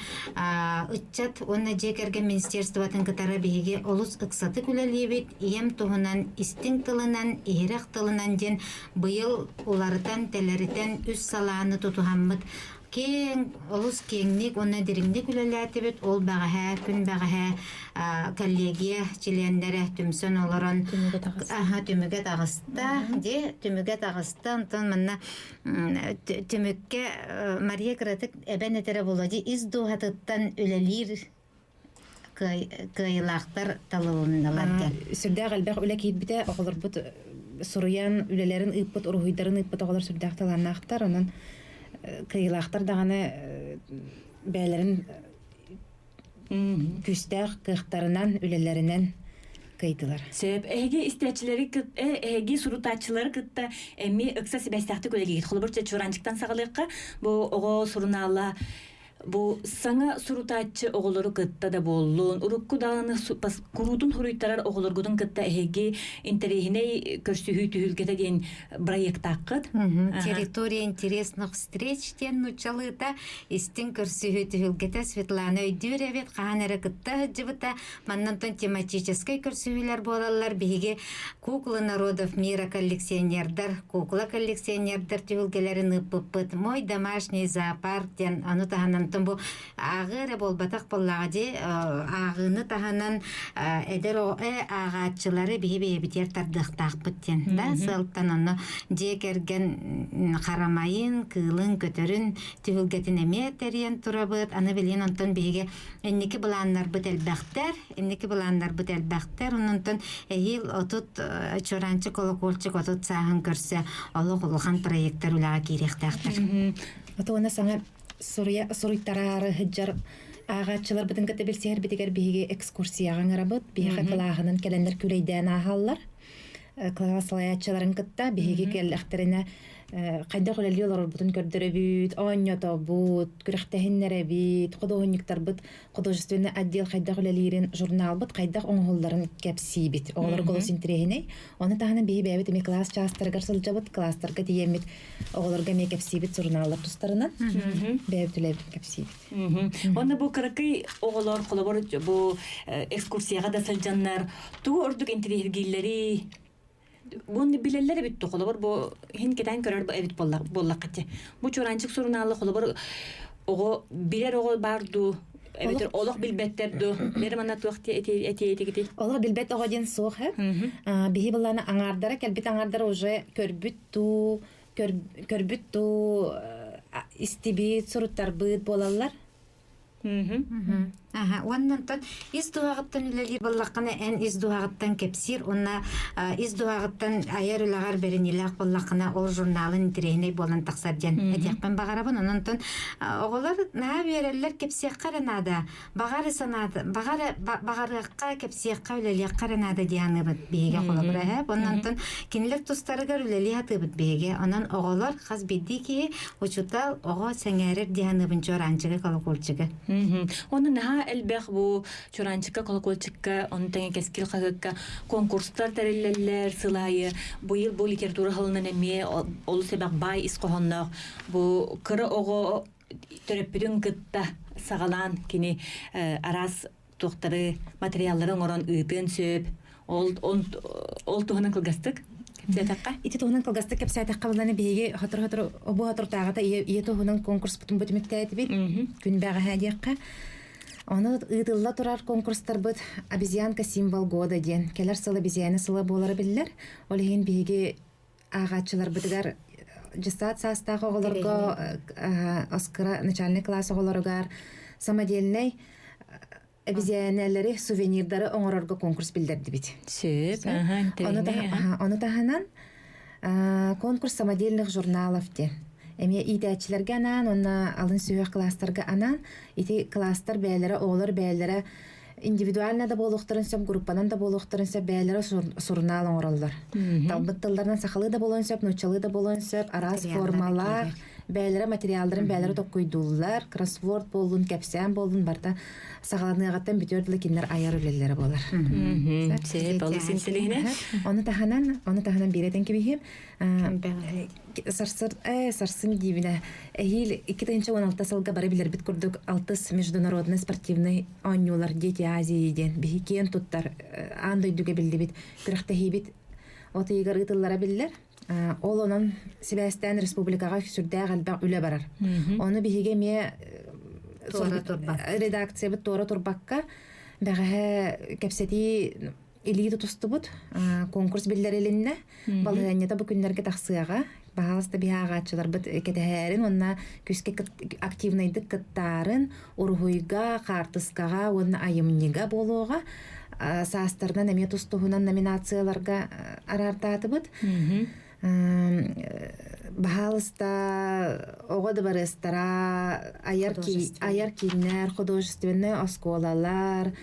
ыччат уонна дьиэ кэргэн министерствотын кытары биһиги олус ыксатык үлэлиибит. Ийэм туһунан истиҥ тылынан, иһирэх тылынан диэн быйыл уларытан, тэлэритэн үс салааны тутуһаммыт киэҥ, олус киэҥник уонна дириҥник үлэлээтибит. Ол бэҕэһээ, күн бэҕэһээ коллегия чилиэннэрэ түмсэн олорон түмүгэ таҕыста. Дьэ, түмүгэ таҕыста. Онтон манна түмүккэ Мария кыратык эбэн этэрэ буолуо. Дьэ, ис дууһатыттан үлэлиир кыайыылаахтар талылыннылар диэн. Сүрдээх элбэх үлэ киирбитэ, оҕолорбут суруйан үлэлэрин ыыппыт, уруһуйдарын ыыппыт оҕолор сүрдээх талааннаахтар. Онон кыайыылаахтар даҕаны бэйэлэрин күүстээх кыахтарынан, үлэлэринэн кыайдылар. Сөп. Эһиги истээччилэри эһиги сурутааччылары кытта эмиэ ыкса сибээстээхтик үлэлиигит. Холобур, Чуранчиктан саҕалыахха. Бу оҕо сурунаала Бу саҥа сурутааччы оҕолору кытта да буоллун, урукку даҕаны куруутун суруйтарар оҕолоргутун кытта эһиги интэриэһинэй көрсүһүү түһүлгэтэ диэн бырайыактааххыт. Территория интересных встреч диэн нууччалыыта истиҥ көрсүһүү түһүлгэтэ Светлана өйдүүр эбит, хаһан эрэ кытта сылдьыбыта. Маннантан тематическай көрсүһүүлэр буолаллар. Биһиги куклы народов мира коллекционердар, кукла коллекционердар түһүлгэлэрин ыыппыппыт. Мой домашний зоопарк диэн аны таһынан бу ааҕыы эрэ буолбатах буоллаҕа дии. Ааҕыыны таһынан эдэр ааҕааччылары биһи бэйэбитигэр тардыахтаахпыт диэн да сыалтан онно дьиэ кэргэн харамайын, кыылын, көтөрүн түһүлгэтин эмиэ тэрийэн турабыт. Аны билигин онтон биһиги Инники былааннарбыт элбэхтэр, инники былааннарбыт элбэхтэр. Онтон эһиил 30 чуораанчык колокольчик 30 сааһын көрсө олох улахан проекттар үлэҕэ киириэхтээхтэр. Отуона саҥа суруйа суруйтараары сылдьар ааҕааччыларбытын кытта билсиһэрбитигэр биһиги экскурсияҕа ыҥырабыт. Биһиэхэ кылааһынан кэлэннэр күлэйдээн ааһаллар. Кылаас салайааччыларын кытта биһиги кэллэхтэринэ хайдах үлэлии олорорбутун көрдөрөбүт, оонньотобут, күрэхтэһиннэрэбит, худуоһунньуктарбыт художественный отдел хайдах үлэлиирин, журналбыт хайдах оҥоһулларын кэпсиибит. Оҕолорго олус интэриэһинэй. Ону таһынан биһи бэйэбит эмиэ кылаас чаастарыгар сылдьабыт, кылаастарга тиийэммит оҕолорго эмиэ кэпсиибит сурунааллар тустарынан бэйэбит үлэбитин кэпсиибит. Онно бу кыракый оҕолор холобур бу экскурсияҕа да сылдьаннар тугу ордук интэриэһиргииллэрий Буну билэллэр эбит холобур бу иһин кэтээн көрөр эбит буоллаххытчы. Бу Чуранчик сурунаалы холобур оҕо билэр оҕо баар дуу эбэтэр олох билбэттэр дуу бери манна туох этиэтигити Олох билбэт оҕо диэн суох э. Биһи былаана аҥаардара кэлбит аҥаардара уже көрбүт дуу көрбүт дуу истибит суруттарбыт буолаллар. Аха, уонна онтон ис дууһаҕыттан үлэлиир буоллаххына, эн ис дууһаҕыттан кэпсиир уонна ис дууһаҕыттан айар үлэҕэр бэриниилээх буоллаххына, ол журналын интэриэһинэй буолан тахсар диэн этиэхпин баҕарабын. Онон онтон оҕолор наһаа үөрэллэр, кэпсиэххэ эрэ наада. Баҕар санаата, баҕар баҕарыахха, кэпсиэххэ, үлэлиэххэ эрэ наада дии саныыбыт биһиги холобура эһэ. Онон онтон кинилэр тустарыгар үлэлии сатыыбыт биһиги. Онон оҕолор хас биирдии киһи Учутал оҕо сэҥээрэр дии саныыбын чуораанчыгы колокольчигы. Онно наһаа элбэх бу чуораанчыкка колокольчикка ону тэҥэ кэскил хаһыакка конкурстар тэриллэллэр сыл аайы быйыл бу литература сылынан эмиэ олус элбэх баай ис хоһоонноох бу кыра оҕо төрөппүтүн кытта саҕалаан кини араас туохтары материаллары оҥорон ыытыан сөп ол ол туһунан кылгастык кэпсээтэххэ Ити туһунан кылгастык кэпсээтэххэ булланы биһиги хотор-хотор обу хотортааҕыта ийэ ийэ туһунан конкурспутун бу түмүктээтибит күн бэҕэһээ диэххэ Ону ыытылла турар конкурстарбыт «Обезьянка символ года» диэн кэлэр сыл обезьяна сыла буолара биллэр. Ол иһин биһиги ааҕааччыларбытыгар дьыссаат саастаах оҕолорго оскыра начальный класс оҕолоругар самодельнай эбизээнэлэри, сувенирдары оҥорорго конкурс биллэрдибит. Сөп, Ону таһынан конкурс самодельных журналов диэн. Эмиэ иитээччилэргэ анаан уонна алын сүһүөх класстарга анаан ити класстар бэйэлэрэ, оҕолор бэйэлэрэ Индивидуально да буолуохтарын сөп, группанан да буолуохтарын сөп, бэйэлэрэ сурунаал оҥороллор. Талбыт тылларынан сахалыы да буолуон сөп, нууччалыы да буолуон сөп, араас формалаах, бэйэлэрэ материалларын бэйэлэрэ токкуйдууллар, кроссворд буоллун, кэпсээн буоллун, барыта саҕаланыаҕыттан бүтүөр дылы кинилэр айар үлэлэрэ буолар. Сөп, олус интэриэһинэй. Ону таһынан, ону таһынан биир этэн кэбиһиэм, Сарсыр, сарсын диибинэ. Эһиил 2016 сылга бары билэрбит курдук алтыс международный спортивный оонньуулар Дети Азии диэн биһи киэн туттар аан дойдуга биллибит күрэхтэһиибит от ыйыгар ыытыллара биллэр. Ол онон сибээстээн республикаҕа сүрдээх элбэх үлэ барар. Ону биһиги эмиэ редакциябыт туора турбакка бэҕэһээ кэпсэтии илии тутустубут. Конкурс биллэрилиннэ. Балаһыанньата бу күннэргэ тахсыаҕа. Баһаалыста биһи ааҕааччыларбыт кэтэһээрин уонна күскэ активнайдык кыттаарын, уруһуйга, хаартыскаҕа уонна айымньыга буолуоҕа. Саастарынан эмиэ тус-туһунан номинацияларга араартаатыбыт. Баһаалыста оҕо дыбарыастара, айар, айар кииннэр, художественнай оскуолалар,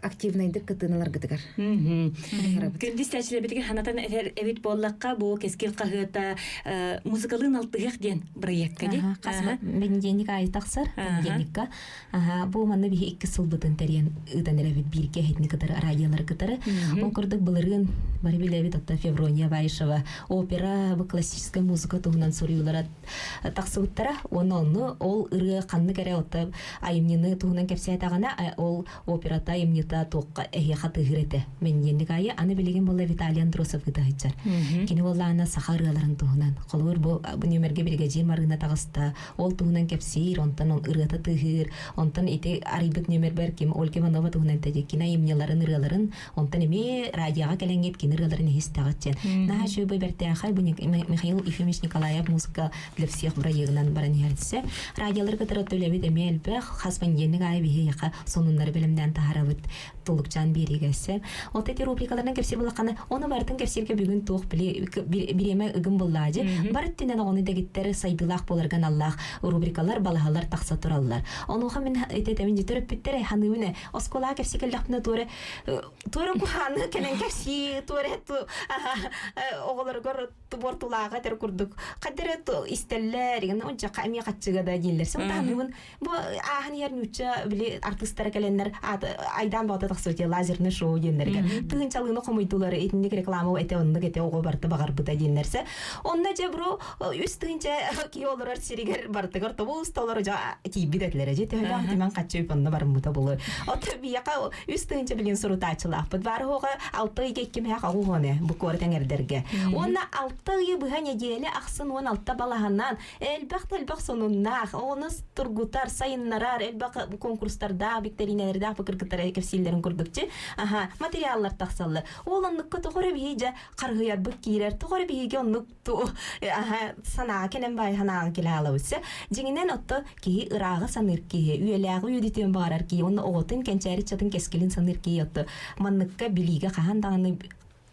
активнайдык кытыналаргытыгар. Күндү истээччилэрбитигэр ханатан этэр эбит буоллахха, бу Кэскил хаһыата музыкалыын алтыһыах диэн проектка ди. Бэнидиэнник аайы тахсар, понедельникка. Бу манна биһи икки сылбытын тэрийэн ыытан эрэбит бииргэ эһитини кытары радиолары кытары. Ол курдук былырыын бары билэбит отто Феврония Баишева опера бу классическая музыка туһунан суруйуулара тахсыбыттара уонна онну ол ырыа ханнык эрэ отто айымньыны туһунан кэпсээтэҕинэ ол операта айымньыта туохха эһиэхэ тыһыыр этэ мэнниэнник аайы аны билигин буолла Виталий Андросов ыытаһыччар кини буоллаҕына саха ырыаларын туһунан холобур бу нүөмэргэ биригэдьиир Марыына таҕыста ол туһунан кэпсиир онтон ол ырыата тыһыыр онтон ити арыйбыт нүөмэрбэр ким Ольга Иванова туһунан тэдэ кини айымньыларын ырыаларын онтон эмиэ радиоҕа кэлэҥҥит кини ырыаларын иһистэҕит диэн наһаа үчүгэй бэртээхэй бу Михаил Ефимович Николаев музыка для всех бырайыагынан баран иһэрсэ радиолары кытары төлөбүт эмиэ элбэх хас понедельник аайы биһиэхэ сонуннары бэлэмнээн таһаарабыт тулукчаан биэриигэсэ от эти рубрикаларынан кэпсиир булаххана ону барытын кэпсииргэ бүгүн туох били бириэмэ ыгым буллаажы бар өттүнэн оҕону дэгиттэр сайдыылаах буоларга аналлаах рубрикалар балаһалар тахса тураллар онуоха мин этэтэмин төрөппүттэр ханыыбын оскуолаҕа кэпсии кэллэхпинэ туора туора куһааны кэлэн кэпсии туора оҕолоругар буортулааҕа этэр курдук хаддара истэллэр игин онча эмиэ хаччыга да дииллэр сымтааныбын бу ааһан иһэр нуучча били артыыстара кэлэннэр айдаан баҕата тахсыбыт лазерный шоу диэннэргэ тыһынчалыыны хомуйдулар итинник реклама этэ оннук этэ оҕо барыта баҕарбыта диэннэрсэ онно дьэ бро үс тыһынча киһи олорор сиригэр барытыгар тобус толору дьэ тиийбит этилэрэ дьэ төһөлөөх тимэн хаччы онно барыммыта булу от бияка үс тыһынча билин сурутааччылаахпыт баар оҕо алта ыйга иккимээх оҕуһуоне бу куорат эҥэрдэргэ уонна алта ыйы быһа нэдиэлэ ахсын уон алта балаһанан элбэх да элбэх сонуннаах оҕону тургутар сайыннарар элбэх конкурстардаах викториналардаах бу кыргыттар кэпсииллэрин курдукчу аха материаллар тахсаллар ол оннукка тоҕо эрэ биһиги дьэ харыһыйарбыт киирэр тоҕо эрэ биһиги оннук санааҕа кэлэн баай санааҕа кэлэ аалабытса дьиҥинэн отто киһи ырааҕы саныыр киһи үйэлээҕи үөдүтүөн баҕарар киһи уонна оҕотун кэнчээри ыччатын кэскилин саныыр киһи отто манныкка билиигэ хаһан даҕаны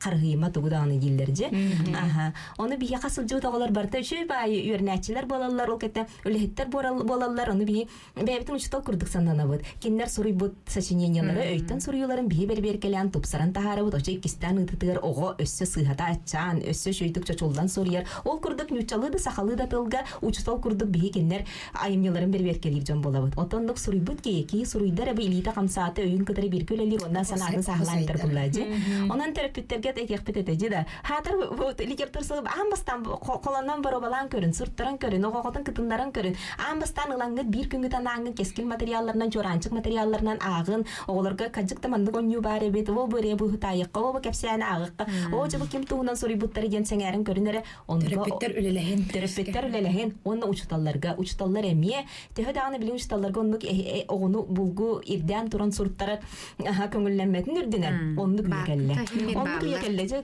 харыһыйыма тугу даҕаны дииллэр дьэ аха ону биһиэхэ сылдьыбыт оҕолор барыта үчүгэй баайы үөрэнээччилэр буолаллар ол кэтэ үлэһиттэр буолаллар ону биһи бэйэбитин учуутал курдук сананабыт. Кинилэр суруйбут сочинениелары өйтөн суруйууларын биһи бэрбиэркэлээн тупсаран таһаарабыт. Очо иккистээн ыытытыгар оҕо өссө сыыһата аччаан, өссө үчүгэйдик чочуллан суруйар. Ол курдук ньууччалыы да сахалыы да тылга учуутал курдук биһи кинилэр айымньыларын бэрбиэркэлиир дьон буолабыт. Оттон суруйбут киһи, киһи суруйдар эбэ илиитэ хамсаата өйүн кытары бииргэ үлэлиир уонна санаатын сааһылаан этэр буллаадьы. Онон төрөппүттэргэ этиэхпит этэ дьи да. Хаатар литература сылып аан бастаан холонон боруобалаан көрүн, сурттаран көрүн, оҕоҕотун кытыннаран көрүн, аан бастаан ылаҥҥыт биир күҥҥүт анааҥҥыт кэскил материалларынан, чуораанчык материалларынан ааҕын, оҕолорго кадьык да маннык онньуу баар эбит, ол бу ырыа быһытаайахха, ол бу кэпсээни ааҕыахха, оо дьэ бу ким туһунан суруйбуттара диэн сэҥээрин көрүн эрэ, онно төрөппүттэр үлэлэһин төрөппүттэр үлэлэһин уонна учууталларга учууталлар эмиэ төһө даҕаны билигин учууталларга оннук оҕону булгу ирдээн туран суруттарар көҥүллэммэтин үрдүнэн оннук үйэ кэллэ оннук үйэ кэллэ дьэ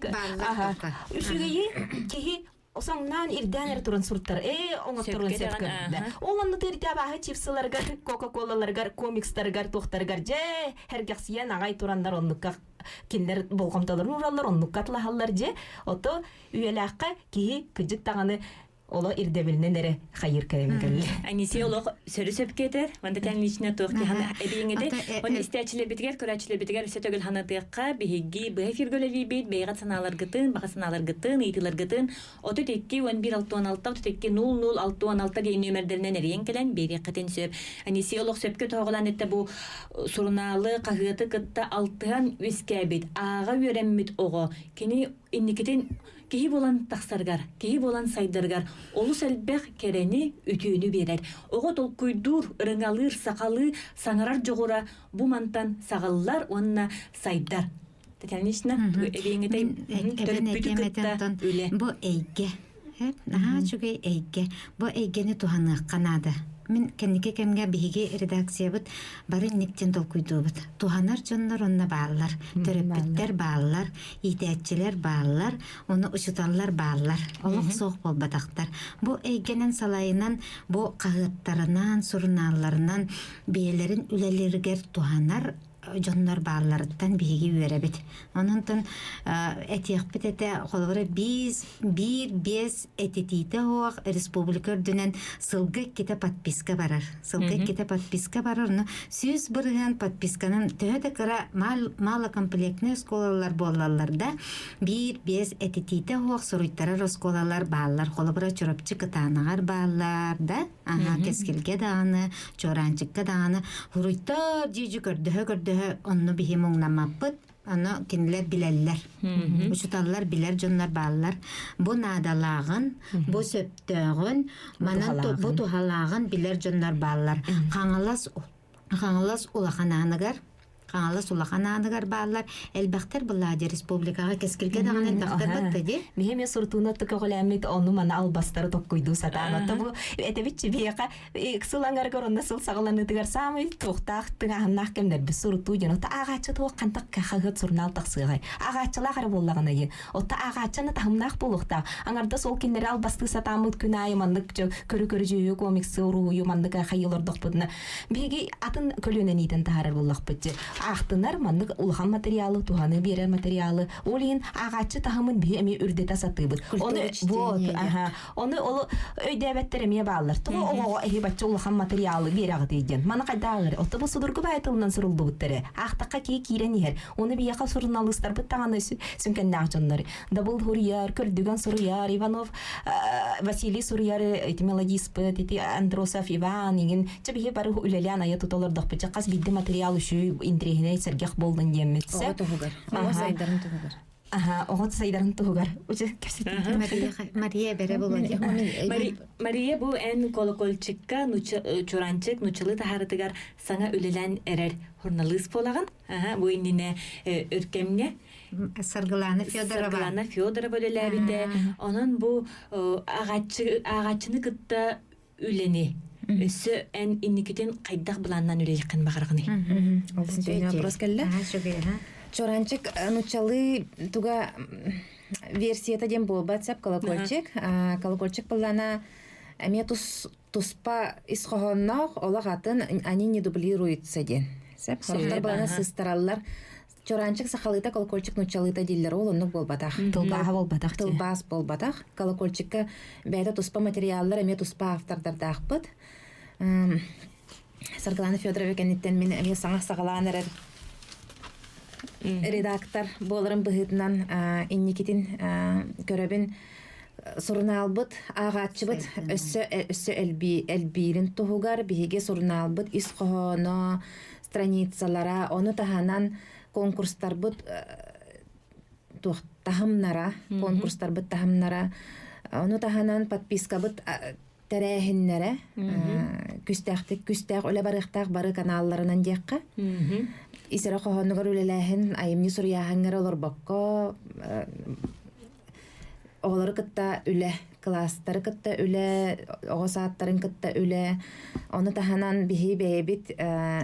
үчүгэйи киһи соҥнаан ирдээн эрэ туран суруттар ээ оҥотторун сөп көрдө ол онну тыырдаа бааһы чипсыларыгар кока-колаларыгар комикстарыгар туохтарыгар дьэ хэргэхсийэн аҕай тураннар оннукка кинилэр болҕомтолорун уураллар оннукка атлаһаллар дьэ ото үйэлээххэ киһи кыдьык даҕаны. Оло ирдэбилинэн эрэ хайыр кэлэн кэллэ. Анисия олох сөрү сөпкө этэр. Ванда тэн личне туох киһи эбииҥэтэй. Он истээччилэрбитигэр, көрөөччүлэрбитигэр өссө төгүл ханатыахха биһиги быһа эфиргэ үлэлиибит, бэйэҕит санааларгытын, баҕа санааларгытын, ыйытыыларгытын 32 11 66 32 00 66 диэн нүөмэрдэринэн эрийэн кэлэн биэриэххитин сөп. Анисия олох сөпкө тоһоҕолоон эттэ бу сурунаалы, хаһыаты кытта алтыһан үөскээбит, ааҕа үөрэммит оҕо кини инникитин киһи буолан тахсарыгар, киһи буолан сайдарыгар олус элбэх кэрэни, үтүөнү биэрэр. Оҕо толкуйдуур, ырыҥалыыр, сахалыы саҥарар дьоҕура бу мантан саҕыллар уонна сайдар. Татьяна Ильинична, эбиэҥитэй төрөппүтү кытта үлэ. Бу эйгэ. Наһаа үчүгэй эйгэ. Бу эйгэни туһаныахха наада. Мин кэнники кэмҥэ биһиги редакциябыт бары инниктэн толкуйдуубут. Туһанар дьоннор онно бааллар, төрөппүттэр бааллар, иитээччилэр бааллар, ону учуталлар бааллар. Олох суох буолбатахтар. Бу эйгэнэн салайынан, бу хаһыаттарынан, сурунаалларынан бэйэлэрин үлэлэригэр туһанар дьоннор баалларыттан биһиги үөрэбит. Онон этиэхпит этэ, холобура биир биэс этитиитэ оһох республика үрдүнэн сылга иккитэ подписка барар. Сылга иккитэ подписка барар, но 100% подписканан төһө да кыра малокомплектный оскуолалар буоллаллар да, биир биэс этитиитэ оһох суруйтарар оскуолалар бааллар. Холобура Чурапчы Кытаанаҕар бааллар да, Аһаа, кэскилгэ даҕаны, чуораанчыкка даҕаны хуруйтар дьиидьи көрдөһө-көрдөһө онно биһи муҥнаммаппыт. Ону кинилэр билэллэр. Учуталлар билэр дьоннор бааллар. Бу наадалааҕын, бу сөптөөҕүн, манан бу туһалааҕын билэр дьоннор бааллар. Хаҥалас Хаҥалас улахан ааныгар Хаҥалас улахан ааныгар бааллар. Элбэхтэр былаадьа республикаҕа кэскилгэ даҕаны элбэхтэр батта дии. Биһи эмиэ сурутууна көҕүлээммит ону маны албастары токкуйдуу сатаан. Отто бу этэбитчи биһиэхэ сыл аҥарыгар онно сыл саҕаланыытыгар саамай туохтаах тыҥааһыннаах кэмнэрбит сурутуу диэн. Отто ааҕааччы туох хантак хаһыат сурунаал тахсыаҕай. Ааҕааччылаах эрэ буоллаҕына диэн. Отто ааҕааччыны таһымнаах буолуохтаах. Аҥардас ол кинилэри албастыы сатааммыт күн аайы маннык көрү-көрү дьүһүйүү комиксы уруһуйу маннык хайыылордохпутуна Биһиги атын көлүөнэни иитэн таһаарар буоллахпыт дьэ. Аахтынар маннык улахан материалы, туһаны биэрэр материалы. Ол иһин ааҕааччы таһымын биһи эмиэ үрдэтэ сатыыбыт. Ону вот, аха. Ону ол өйдөөбөттөр эмиэ бааллар. Тоҕо оҕоҕо эһи бачча улахан материалы биэрэҕитий диэн. Маны хайдааҕыр? Отто бу судургу баай тылынан суруллубуттары. Аахтахха киһи киирэн иһэр. Ону биһиэхэ суруналыыстарбыт даҕаны сүҥкэннээх дьоннор. Дабыл суруйар, Көрдүгэн суруйар, Иванов Василий суруйар, ити мелодиспыт, ити Андросов Иван иҥин. Чэ биһи бары үлэлээн айа тута олордохпут. Чэ хас биирдии материал үчүгэй, интэриэһинэй, сэргэх буоллун диэммит. Оҕо туһугар. Оҕо сайдарын туһугар. Аха, оҕо сайдарын туһугар. Мария бэрэ буолуо. Мария бу эн колокольчикка чуранчык нучалы таһаарытыгар саҥа үлэлээн эрэр журналист буолаҕын. Аха, бу иннинэ өркэмҥэ Саргылана Федорова. Саргылана Федорова үлэлээбитэ. Онон бу ааҕааччыны кытта үлэни өссө эн инникитин хайдах былааннаан үлэлиэххин баҕарҕыный? Олус вопрос кэллэ. Чоранчик нуччалыы туга версията диэн буолбат сап колокольчик. Колокольчик былаана эмиэ тус туспа ис хоһоонноох олох атын они не дублируются диэн. Сеп сорохтор былаана сыстараллар. Чораанчык сахалыыта, колокольчик нууччалыыта дииллэр, ол оннук буолбатах. Тылбааһа буолбатах. Тылбаас буолбатах. Колокольчикка бэйэтэ туспа материаллар, эмиэ туспа автордардаахпыт. Саргылана Федорова кэнниттэн мин эмиэ саҥа саҕалаан эрэр редактор буоларым быһыытынан инникитин көрөбүн. Сурунаалбыт ааҕааччыбыт өссө өссө элбиирин туһугар биһиги сурунаалбыт ис хоһооно, страницалара, ону таһынан конкурстарбыт туох таһымнара, конкурстарбыт таһымнара, ону таһынан подпискабыт тэрээһиннэрэ күстээхтик күстээх үлэ барыахтаах бары каналларынан диэххэ. Ис эрэ хоһоонугар үлэлээһин, айымньы суруйааһыҥҥар олорбокко оҕолору кытта үлэ, кылаастары кытта үлэ, оҕо саадтарын кытта үлэ. Ону таһынан биһи бэйэбит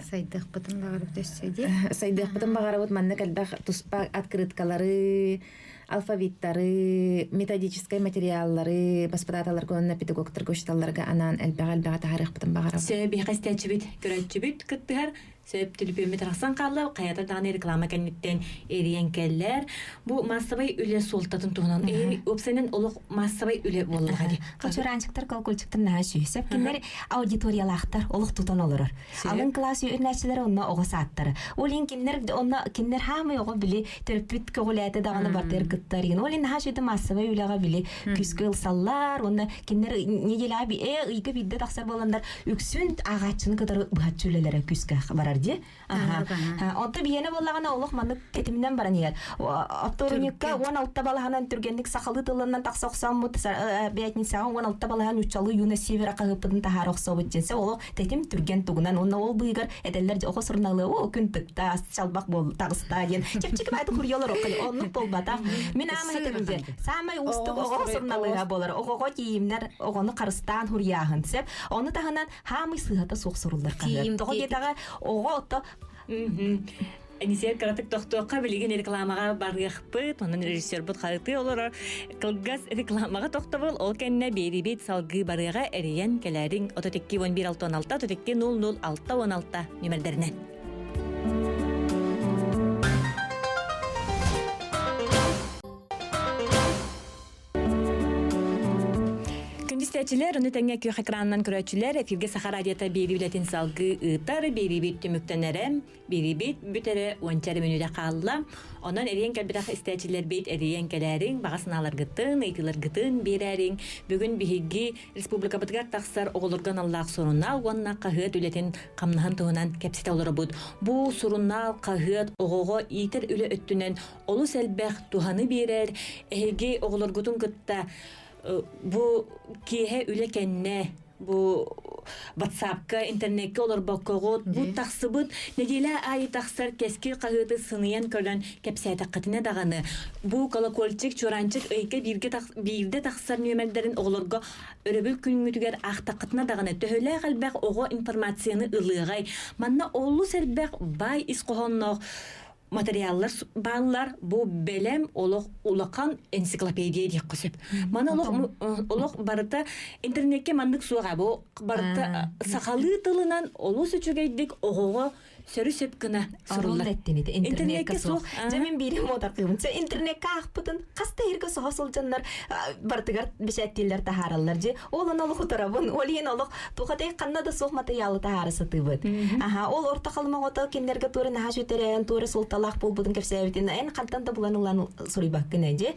Сайдыахпытын баҕарабыт өссө дии. Сайдыахпытын баҕарабыт маннык элбэх туспа открыткалары, алфавиттары, методическай материаллары баспытааталарга уонна педагогтарга учууталларга анаан элбэҕи-элбэҕи таһаарыахпытын баҕарабыт. Сөп, биһиэхэ истээччибит, көрөөччүбүт кыттыһар. Сөп түлүпүөммүт арахсан хаалла, хайата даҕаны реклама кэнниттэн эрийэн кэллэр. Бу массабай үлэ суолтатын туһунан уопсайынан олох массабай үлэ буоллаҕа дии. Чураанчыктар, колокольчиктар наһаа сүүсэп. Кинилэр аудиториялаахтар, олох тутан олорор. Алын кылаас үөрэнээччилэрэ онно оҕо сааттара. Ол иһин кинилэр онно кинилэр хаамай оҕо били төрөппүт көҕүлээтэ даҕаны бартыгар кыттар иһин. Ол иһин наһаа үчүгэй массовай үлэҕэ били күүскэ ылсаллар. Уонна кинилэр неделяҕа ыйга биирдэ тахсар буоланнар үксүн ааҕааччыны кытары быһаччы үлэлэрэ күүскэ барар дии. Онто биһиэнэ буоллаҕына олох маннык тэтиминэн баран иһэр. Оптуорунньукка 16 балаһанан түргэнник сахалыы тылынан тахса охсоммут пятницаҕа 16 балаһан нууччалыы юность севера хаһыппытын таһаара охсобут диэн олох тэтим түргэн тугунан уонна ол быыгар этэллэр оҕо суруналыы о күн тыкта чалбах буол таҕыста диэн чэпчэки баайдык хуруйалар оннук буолбатах мин аама этэрим диэн саамай уустук оҕо суруналыыга буолар оҕоҕо тиийимнэр оҕону харыстаан хуруйааһын сөп ону таһынан хаамый сыыһата суох суруллар хаһыат. Тоҕо диэтэҕэ оҕо отто Энисиэр кыратык тохтуохха билигин рекламаҕа барыахпыт, онон режиссербут харытыы олорор. Кылгас рекламаҕа тохтобул, ол кэннэ биэрибит салгыы барыаҕа эрийэн кэлээриҥ 32 11 66 32 00 616 нүмердэринэн. Күндүстээчилэр, ону тэҥҥэ күөх экранынан көрөөччүлэр, эфиргэ Саха радиота биэрии үлэтин салгыы ыытар, биэриибит түмүктэнэрэ, биэриибит бүтэрэ уонча эрэ мүнүүтэ хаалла. Онон эрийэн кэлбэтэх истээччилэрбит эрийэн кэлээриҥ, баҕа санааларгытын, ыйытыыларгытын биэрээриҥ. Бүгүн биһиги республикабытыгар тахсар оҕолорго аналлаах сурунаал уонна хаһыат үлэтин хамнаһын туһунан кэпсэтэ олоробут. Бу сурунаал, хаһыат оҕоҕо иитэр үлэ өттүнэн олус элбэх туһаны биэрэр. Эһиги оҕолоргутун кытта бу киэһэ үлэ кэннэ бу ватсапка, интернеккэ олорбоккоҕут бу тахсыбыт нэдиэлэ аайы тахсар кэскил хаһыаты сыныйан көрөн кэпсээтэххитинэ даҕаны бу колокольчик, чуораанчык ыйга бииргэ биирдэ тахсар нүөмэрдэрин оҕолорго өрөбүл күҥҥүтүгэр аахтаххытына даҕаны төһөлөөх элбэх оҕо информацияны ылыаҕай. Манна олус элбэх баай ис хоһоонноох материаллар бааллар бу бэлэм олох улахан энциклопедия диэххэ сөп маны олох олох барыта интернекке маннык суоҕа бу барыта сахалыы тылынан олус үчүгэйдик оҕоҕо сөрү сөп гына суруллар интернекке суох дьэ мин биири муотаркыыбын интернекке аахпытын хас да иһиргэ соһо сылдьаннар барытыгар бэчээттииллэр таһаараллар дьи Ол он олох утарабын, ол иһин олох тухатай ханна да суох матырыйаалы таһаара сатыыбыт. Аха, ол орто халыма оҕото кинилэргэ туора наһаа сүтэрэн, туора суолталаах буолбутун кэпсээбитин эн хантан да булан ылан суруйбаккын ээ,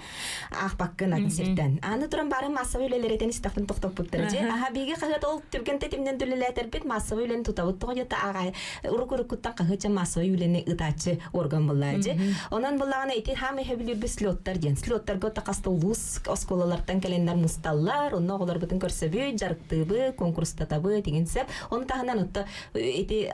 аахпаккын атын сиртэн. Аны туран бары массовый үлэлэритэн истэхпин тохтоппуттар дьи. Аха, биһиги хаһыат ол түргэн тэтимнэн үлэлээтэрбит массовый үлэни тутабыт тоҕо диэтэ ааҕа урук-уруккуттан хаһыатча массовый үлэни ыытааччы орган буллаа дьи. Онон буллаҕына ити хаамай хэбилүүрбүт слеттар диэн. Слеттарга хаста улуус оскуолалартан кэлэннэр мусталлар, онно оҕолорбутун көрсөбүт, дьарыктыыбыт, конкурстатабыт игин сөп. Ону таһынан отто ити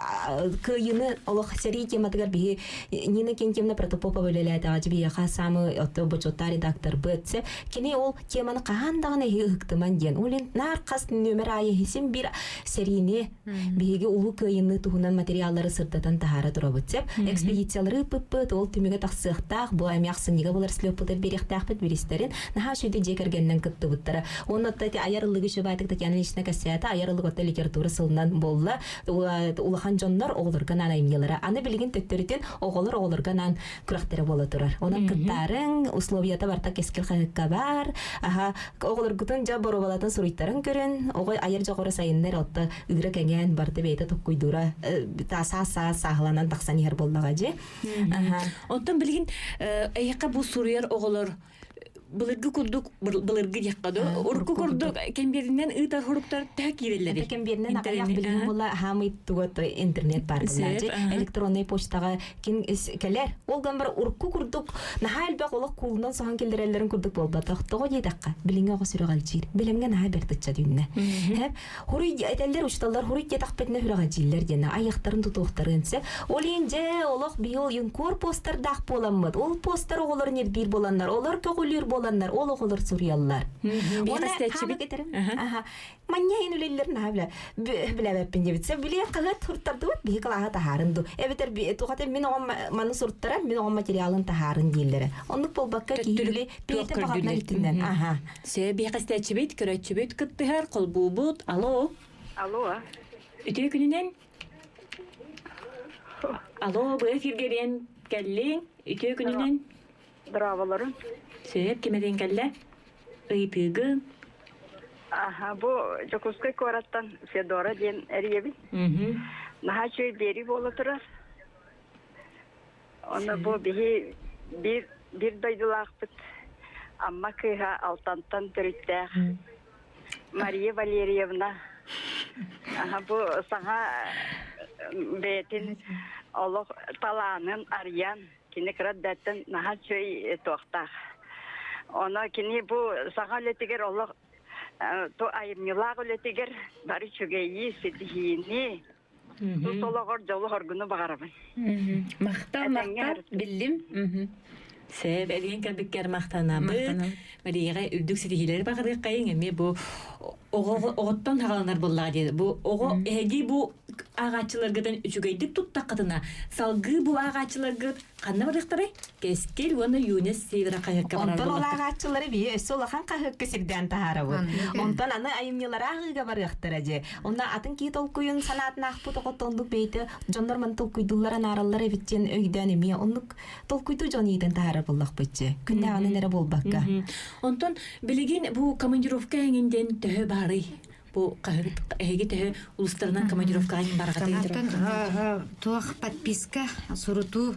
кыайыыны олох сэрии тематыгар биһи Нина Кентьевна Протопопова үлэлээтэҕэ биһиэхэ самый отто бочуоттаах редакторбыт сөп. Кини ол теманы хаһан даҕаны эһи ыһыктыман диэн. Ол наар хас нүөмэр аайы син бир сэриини биһиги улуу кыайыыны туһунан материаллары сырдатан таһаара турабыт сөп. Экспедициялары ыыппыппыт, ол түмүгэ тахсыахтаах, бу эмиэ ахсынньыга булар слеппутар биэриэхтээхпит биристэрин наһаа үчүгэй дьиэ кэргэнинэн кыттыбыттара. Уонна отто ити айар ыллыгы үчүгэйдик Татьяна Ильинична кэпсээтэ, айар ыллык отто литература сылынан буолла. Улахан дьоннор оҕолорго анаан айымньылара. Аны билигин төттөрүтүн оҕолор оҕолорго анаан күрэхтэрэ буола турар. Онон кыттаарыҥ, условията барта кэскил хаһыакка баар. Аха, оҕолоргутун дьэ боруобалатын суруйтаран көрөн, оҕо айар дьоҕура сайыннар отто ыыра кэҥээн барыта бэйэтэ токкуйдуура саас-саас сааһыланан тахсан иһэр буоллаҕа дьи. Оттон билигин эйиэхэ бу суруйар оҕолор былыргы курдук былыргы диэххэ дуу урукку курдук кэмбиэринэн ыытар хоруктар төһө киирэллэрий? Кэмбиэринэн аҕыйах билигин була хаамый тугат интернет бар буолааччы электроннай почтаҕа кин кэлэр ол ган бар урукку курдук наһаа элбэх олох куулунан соһон киллэрэллэрин курдук буолбатах тоҕо диэтэххэ билиҥҥи оҕо сүрэҕэлдьиир билимҥэ наһаа бэрт ыччат үүннэ Хуруй этэллэр учууталлар хуруй диэтэхпитинэ сүрэҕэлдьииллэр диэн айахтарын тутуохтарын сөп. Ол иһин дьэ олох биһи юнкор постардаах буоламмыт. Ол постар оҕолор ньирбиир буоланнар, олор көҕүлүүр буоланнар, ол оҕолор суруйаллар. Уонна Аха. Манньа иһин үлэллэр наһаа билэ билэбэппин диэбит. Сэ билиэн хаһыат суртардыбыт биһи кылааһа таһаарын ду. Эбэтэр тухата мин оҕом маны суртарар, мин оҕом материалын таһаарын дииллэрэ. Оннук буолбакка киһи бэйэтэ баҕатынан итиннэн. Аха. Сөп биэхэстээччибит, көрөөччүбүт кыттыһар, холбуубут. Алло. Алло. Үтүө күнүнэн. Алло, бу эфирге биэн кэллиң, үтүө күнүнэн. Дорооболорун. Сөп, кимеден кэллэ? Ыйытыгын. Аха, бу Дьокуускай куораттан Федора диэн эрийэбин. Наһаа үчүгэй биэрии буола турар. Онно бу биһи биир биир дойдулаахпыт Амма кыыһа Алтантан төрүттээх Мария Валерьевна. Аха, бу саҥа бэйэтин олох талаанын арыйан кини кыра эрдэттэн наһаа үчүгэй туохтаах. Оно кини бу саҥа үлэтигэр олох ту айымньылаах үлэтигэр бары үчүгэйи, ситиһиини, тус олоҕор дьолу-соргуну баҕарабын. Махтал, махтал, биллим. Сөп, эриэн кэлбиккэр махтанабыт. Марияҕа үрдүк ситиһиилэри баҕарыаххайыҥ. Эмиэ бу оҕоттон хаҕаланар буоллаҕа диэн. Бу оҕо эһиги бу ааҕааччыларгытын үчүгэйдик туттаххытына, салгыы бу ааҕааччыларгыт Ханна барыахтарай? Кэскил уонна Юность Севера хаһыакка барар Онтон ол ааҕааччылары бии өссө улахан хаһыакка сирдээн таһаарабыт. Онтон аны айымньылары ааҕыыга барыахтара дьэ. Онно атын киһи толкуйун санаатын аахпыт оҕо оннук бэйэтэ дьоннор маны толкуйдууллар анаараллар эбит диэн өйдөөн эмиэ оннук толкуйдуу дьон иитэн таһаарар буоллахпыт дьэ. Күннээҕинэн эрэ буолбакка. Онтон билигин бу командировка эҥин диэн төһө баарый? Бу хаһыат эһиги төһө улуустарынан командировкаҕа бараҕытый? Онтон туох подписка сурутуу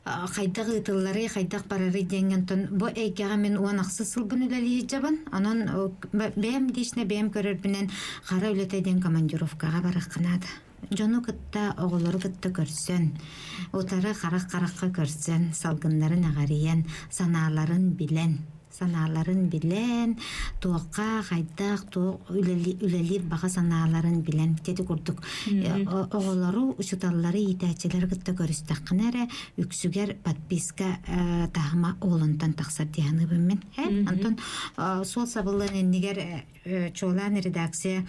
хайдах ыытылларый, хайдах барарый диэҥҥэ онтон бу эйгэҕэ мин 16 сылбын үлэлии сылдьабын. Онон бэйэм лично бэйэм көрөрбүнэн хара үлэтэ диэн командировкаҕа барыахха наада. Дьону кытта, оҕолору кытта көрсөн, утары харах-харахха көрсөн, салгыннарын эҕэрийэн, санааларын билэн, санааларын билэн, туохха, хайдах, туох үлэлиир баҕа санааларын билэн, ити курдук оҕолору, учууталлары, иитээччилэри кытта көрүстэххинэ эрэ үксүгэр подписка таһыма уолунтан тахсар дии саныыбын мин. Онтон суол сабыллан иннигэр чуолаан редакция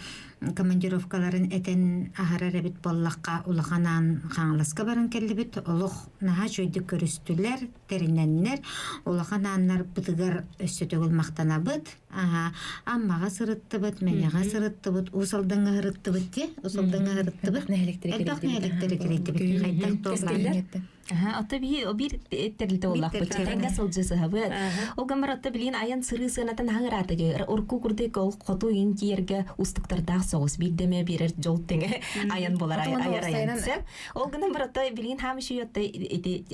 командировкаларын этэн аһарар эбит буоллахха улахан аан Хаҥаласка баран кэллибит олох наһаа үчүгэйдик көрүстүлэр тэринэннэр улахан ааннарбытыгар өссө төгүл махтанабыт Аммаҕа сырыттыбыт Мэҥэҕэ сырыттыбыт Уус Алдаҥҥа сырыттыбыт дии Уус Алдаҥҥа сырыттыбыт элбэх нэһилиэктэри кэрийдибит хайдах туох Ата биир биир тэрилтэ буоллахпыт. Тэҥҥэ сылдьысыһабыт. Ол гаммар ата билигин айан сырыы сыанатын аһыҥыраата дии. Урку курдук ол хоту иин тиийэргэ устуктардаах соҕус биирдэмэ биэрэр дьол тэҥэ айан буолар айар айан. Ол гынан барата билигин хаам иши ити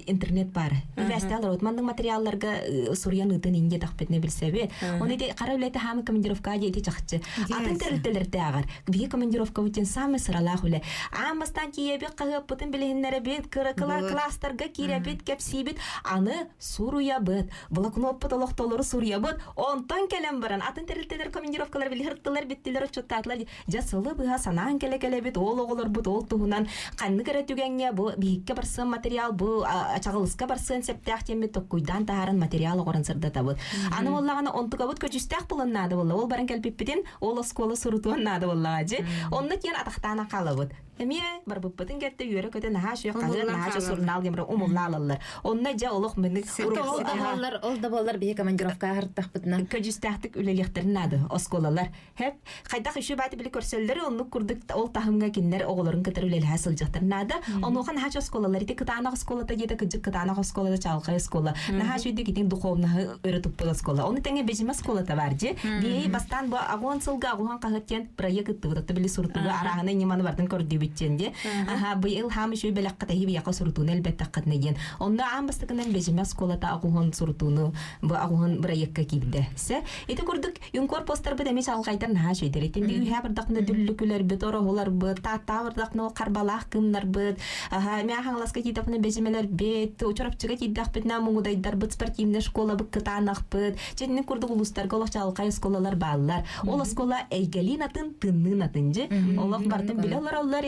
интернет бар. Билбэстээл рот маннык материалларга суруйан ыытын инде тахпытны билсэбит. Оны ити кара үлэтэ хаамы командировка дии ити чахчы. Атын тэрилтэлэрдээҕэр биһи командировка бутин самый сыралаах үлэ. Аан бастаан тиийэбит хаһыаппытын билиһиннэрэбит, кыра класстарга киирэбит, кэпсиибит, аны суруйабыт, блокноппут олохтолору суруйабыт, онтон кэлэн баран атын тэрилтэлэр командировкалар билиһыртылар, биттилэр, отчуттаатылар. Дьэ сылы быһа санаан кэлэ-кэлэбит, ол оҕолорбут ол туһунан ханнык эрэ түгэҥҥэ бу биһиккэ барсыан материал, бу чаҕылыска барсыан септээх диэммит токкуйдаан таһааран материал оҕорон сырдатабыт. Аны буоллаҕына онтукабыт көдьүүстээх булан наада буолла. Ол баран кэлбиппитин ол оскуола сурутуон наада буоллаҕа дьи. Онно тиэн атахтаан хаалабыт. Эмиэ барбыппытын кэртэ үөрэ-көтө наһаа үчүгэй хаһыат, наһаа үчүгэй сурунаал диэн умулла алаллар. Онно дьэ олох мини Ол да буоллар, ол да буоллар биһи командировка аһартахпытына. Көдьүүстээхтик үлэлиэхтэрин наада оскуолалар. Хэп хайдах үчүгэй бааты били көрсөллөрү оннук курдук ол таһымҥа кинилэр оҕолорун кытары үлэлэһэ сылдьыахтарын наада. Онуоха наһаа оскуолалар ити кытаанах оскуолата диэтэ кыдьык кытаанах оскуолата чаҕылхай оскуола. Наһаа үчүгэй итин духовнаһы өрө туппут оскуола. Ону тэҥэ бэдьимэ оскуолата бар дьи. Биһи бастаан бу агуон сылга агуһан хаһыат диэн проект ыттыбыт. Отто били сурутууга арааһына ньыманы бартын көрдүүбүт диэн ди. Аха быйыл хаам үчүгэй бэлэххэ тэһи бияха сурутууну элбэттаххытына диэн. Онно аан бастакынан бэдьимэ оскуолата агуһан сурутууну бу агуһан проекка киирдэ. Се ити курдук Юнкор постарбыт эмиэ чаҕылхайдар наһаа үчүгэйдэр. Итинник үһээ бардахпына дүллүкүлэрбит, ороһуларбыт, тааттаа бардахпына харбалаах кыымнарбыт, мээ Хаҥаласка тиийдэхпинэ бэдьимэлэрбит, Чурапчыга тиийдэхпитинэ муҥудайдарбыт, спортивнай школабыт кытаанахпыт. Дьэ, курдук улуустарга олох чаҕылхай оскуолалар бааллар. Ол оскуола эйгэлиин атын, тынныын атын дьи. Олох бартын билэ олороллор,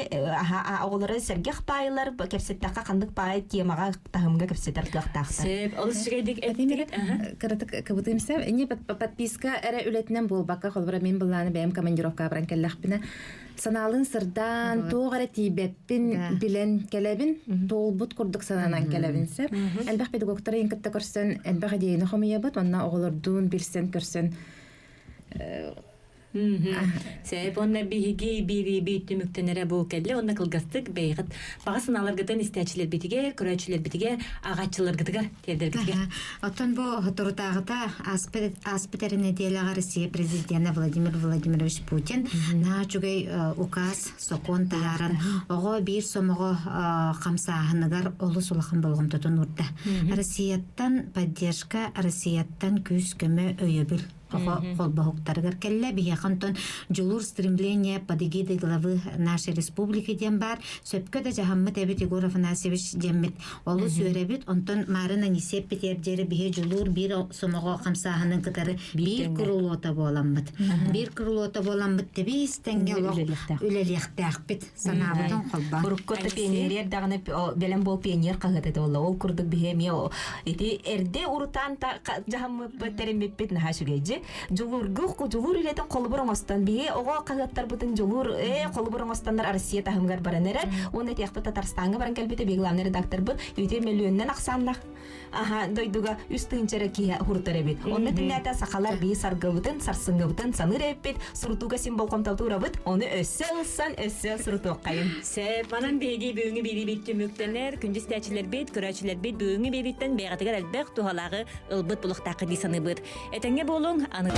оҕолоро сэргэх паайылар, кэпсэттэххэ ханнык паай темаҕа таһымга кэпсэтэр кыахтаахтар. Сөп, олус үчүгэйдик эттигит. Кыратык кыбытыымса, не подписка эрэ үлэтинэн буолбакка, холобура мин былааны бэйэм командировка баран кэллэхпинэ, санаалын сырдаан, туох эрэ тиийбэппин билэн кэлэбин, туолбут курдук санаанан кэлэбин сөп. Элбэх педагогтары иин кытта көрсөн, элбэх идеяны хомуйабыт, онно оҕолордуун билсэн көрсөн. Сеп, онна биһиги биири түмүктэнэрэ бу кэллэ, онна кылгастык бэйҕит баҕа санааларгытын истээччилэрбитигэр, көрөөччүлэрбитигэр, ааҕааччыларгытыгар тиэрдэргитигэр. Оттон бу соторутааҕыта ааспыт эрэ нэдиэлэҕэ Россия президенэ Владимир Владимирович Путин наһаа үчүгэй указ, сокуон таһааран оҕо биир сомоҕо хамсааһыныгар олус улахан болҕомтотун уурда. Россияттан поддержка, Россияттан күүс-көмө, өйөбүл оҕо холбоһуктарыгар кэллэ. Биһиэхэ онтон дьулуур стремление под эгидой главы нашей республики диэн баар. Сөпкө да дьаһаммыт эбит Егор Афанасьевич диэммит олус үөрэбит. Онтон Марын Анисия Петердиэри биһи дьулуур биир сомоҕо хамсааһынын кытары биир крылота буоламмыт. Биир крылота буоламмыт тэбиис тэҥҥэ олох үлэлиэхтээхпит. Санаабытын холбоон. Урукку пионер даҕаны бэлэм буол пионер хаһыат этэ буолла. Ол курдук биһи эмиэ ити эрдэ урутаан дьаһаммыппыт, тэриммиппит наһаа үчүгэйдьи. Дьулуургу дьулуур үлэтин холобур оҥостон биһи оҕо хаһыаттарбытын дьулуур холобур оҥостаннар Россия таһымыгар баран эрэр. Уонна этиэхпит Татарстаҥҥа баран кэлбитэ биһиги главный редакторбыт үтүө мөлүйүөннэн ахсааннах аха дойдуга үс тыһыынча киһи хурутар эбит. Онно түннээтэ сахалар бии саргыбытын, сарсыҥҥыбытын саныыр эбиппит, сурутууга син болҕомтотуурабыт, ону өссө ылсан, өссө сурутуоххайын. Сөп, манан биһиги бүгүҥҥү биэриибит түмүктэнэр, күндү истээччилэрбит, көрөөччүлэрбит бүгүҥҥү биэрииттэн бэйэҕитигэр элбэх туһалааҕы ылбыт булуохтааххыт дии саныыбыт. Этэҥҥэ буолуҥ, аны...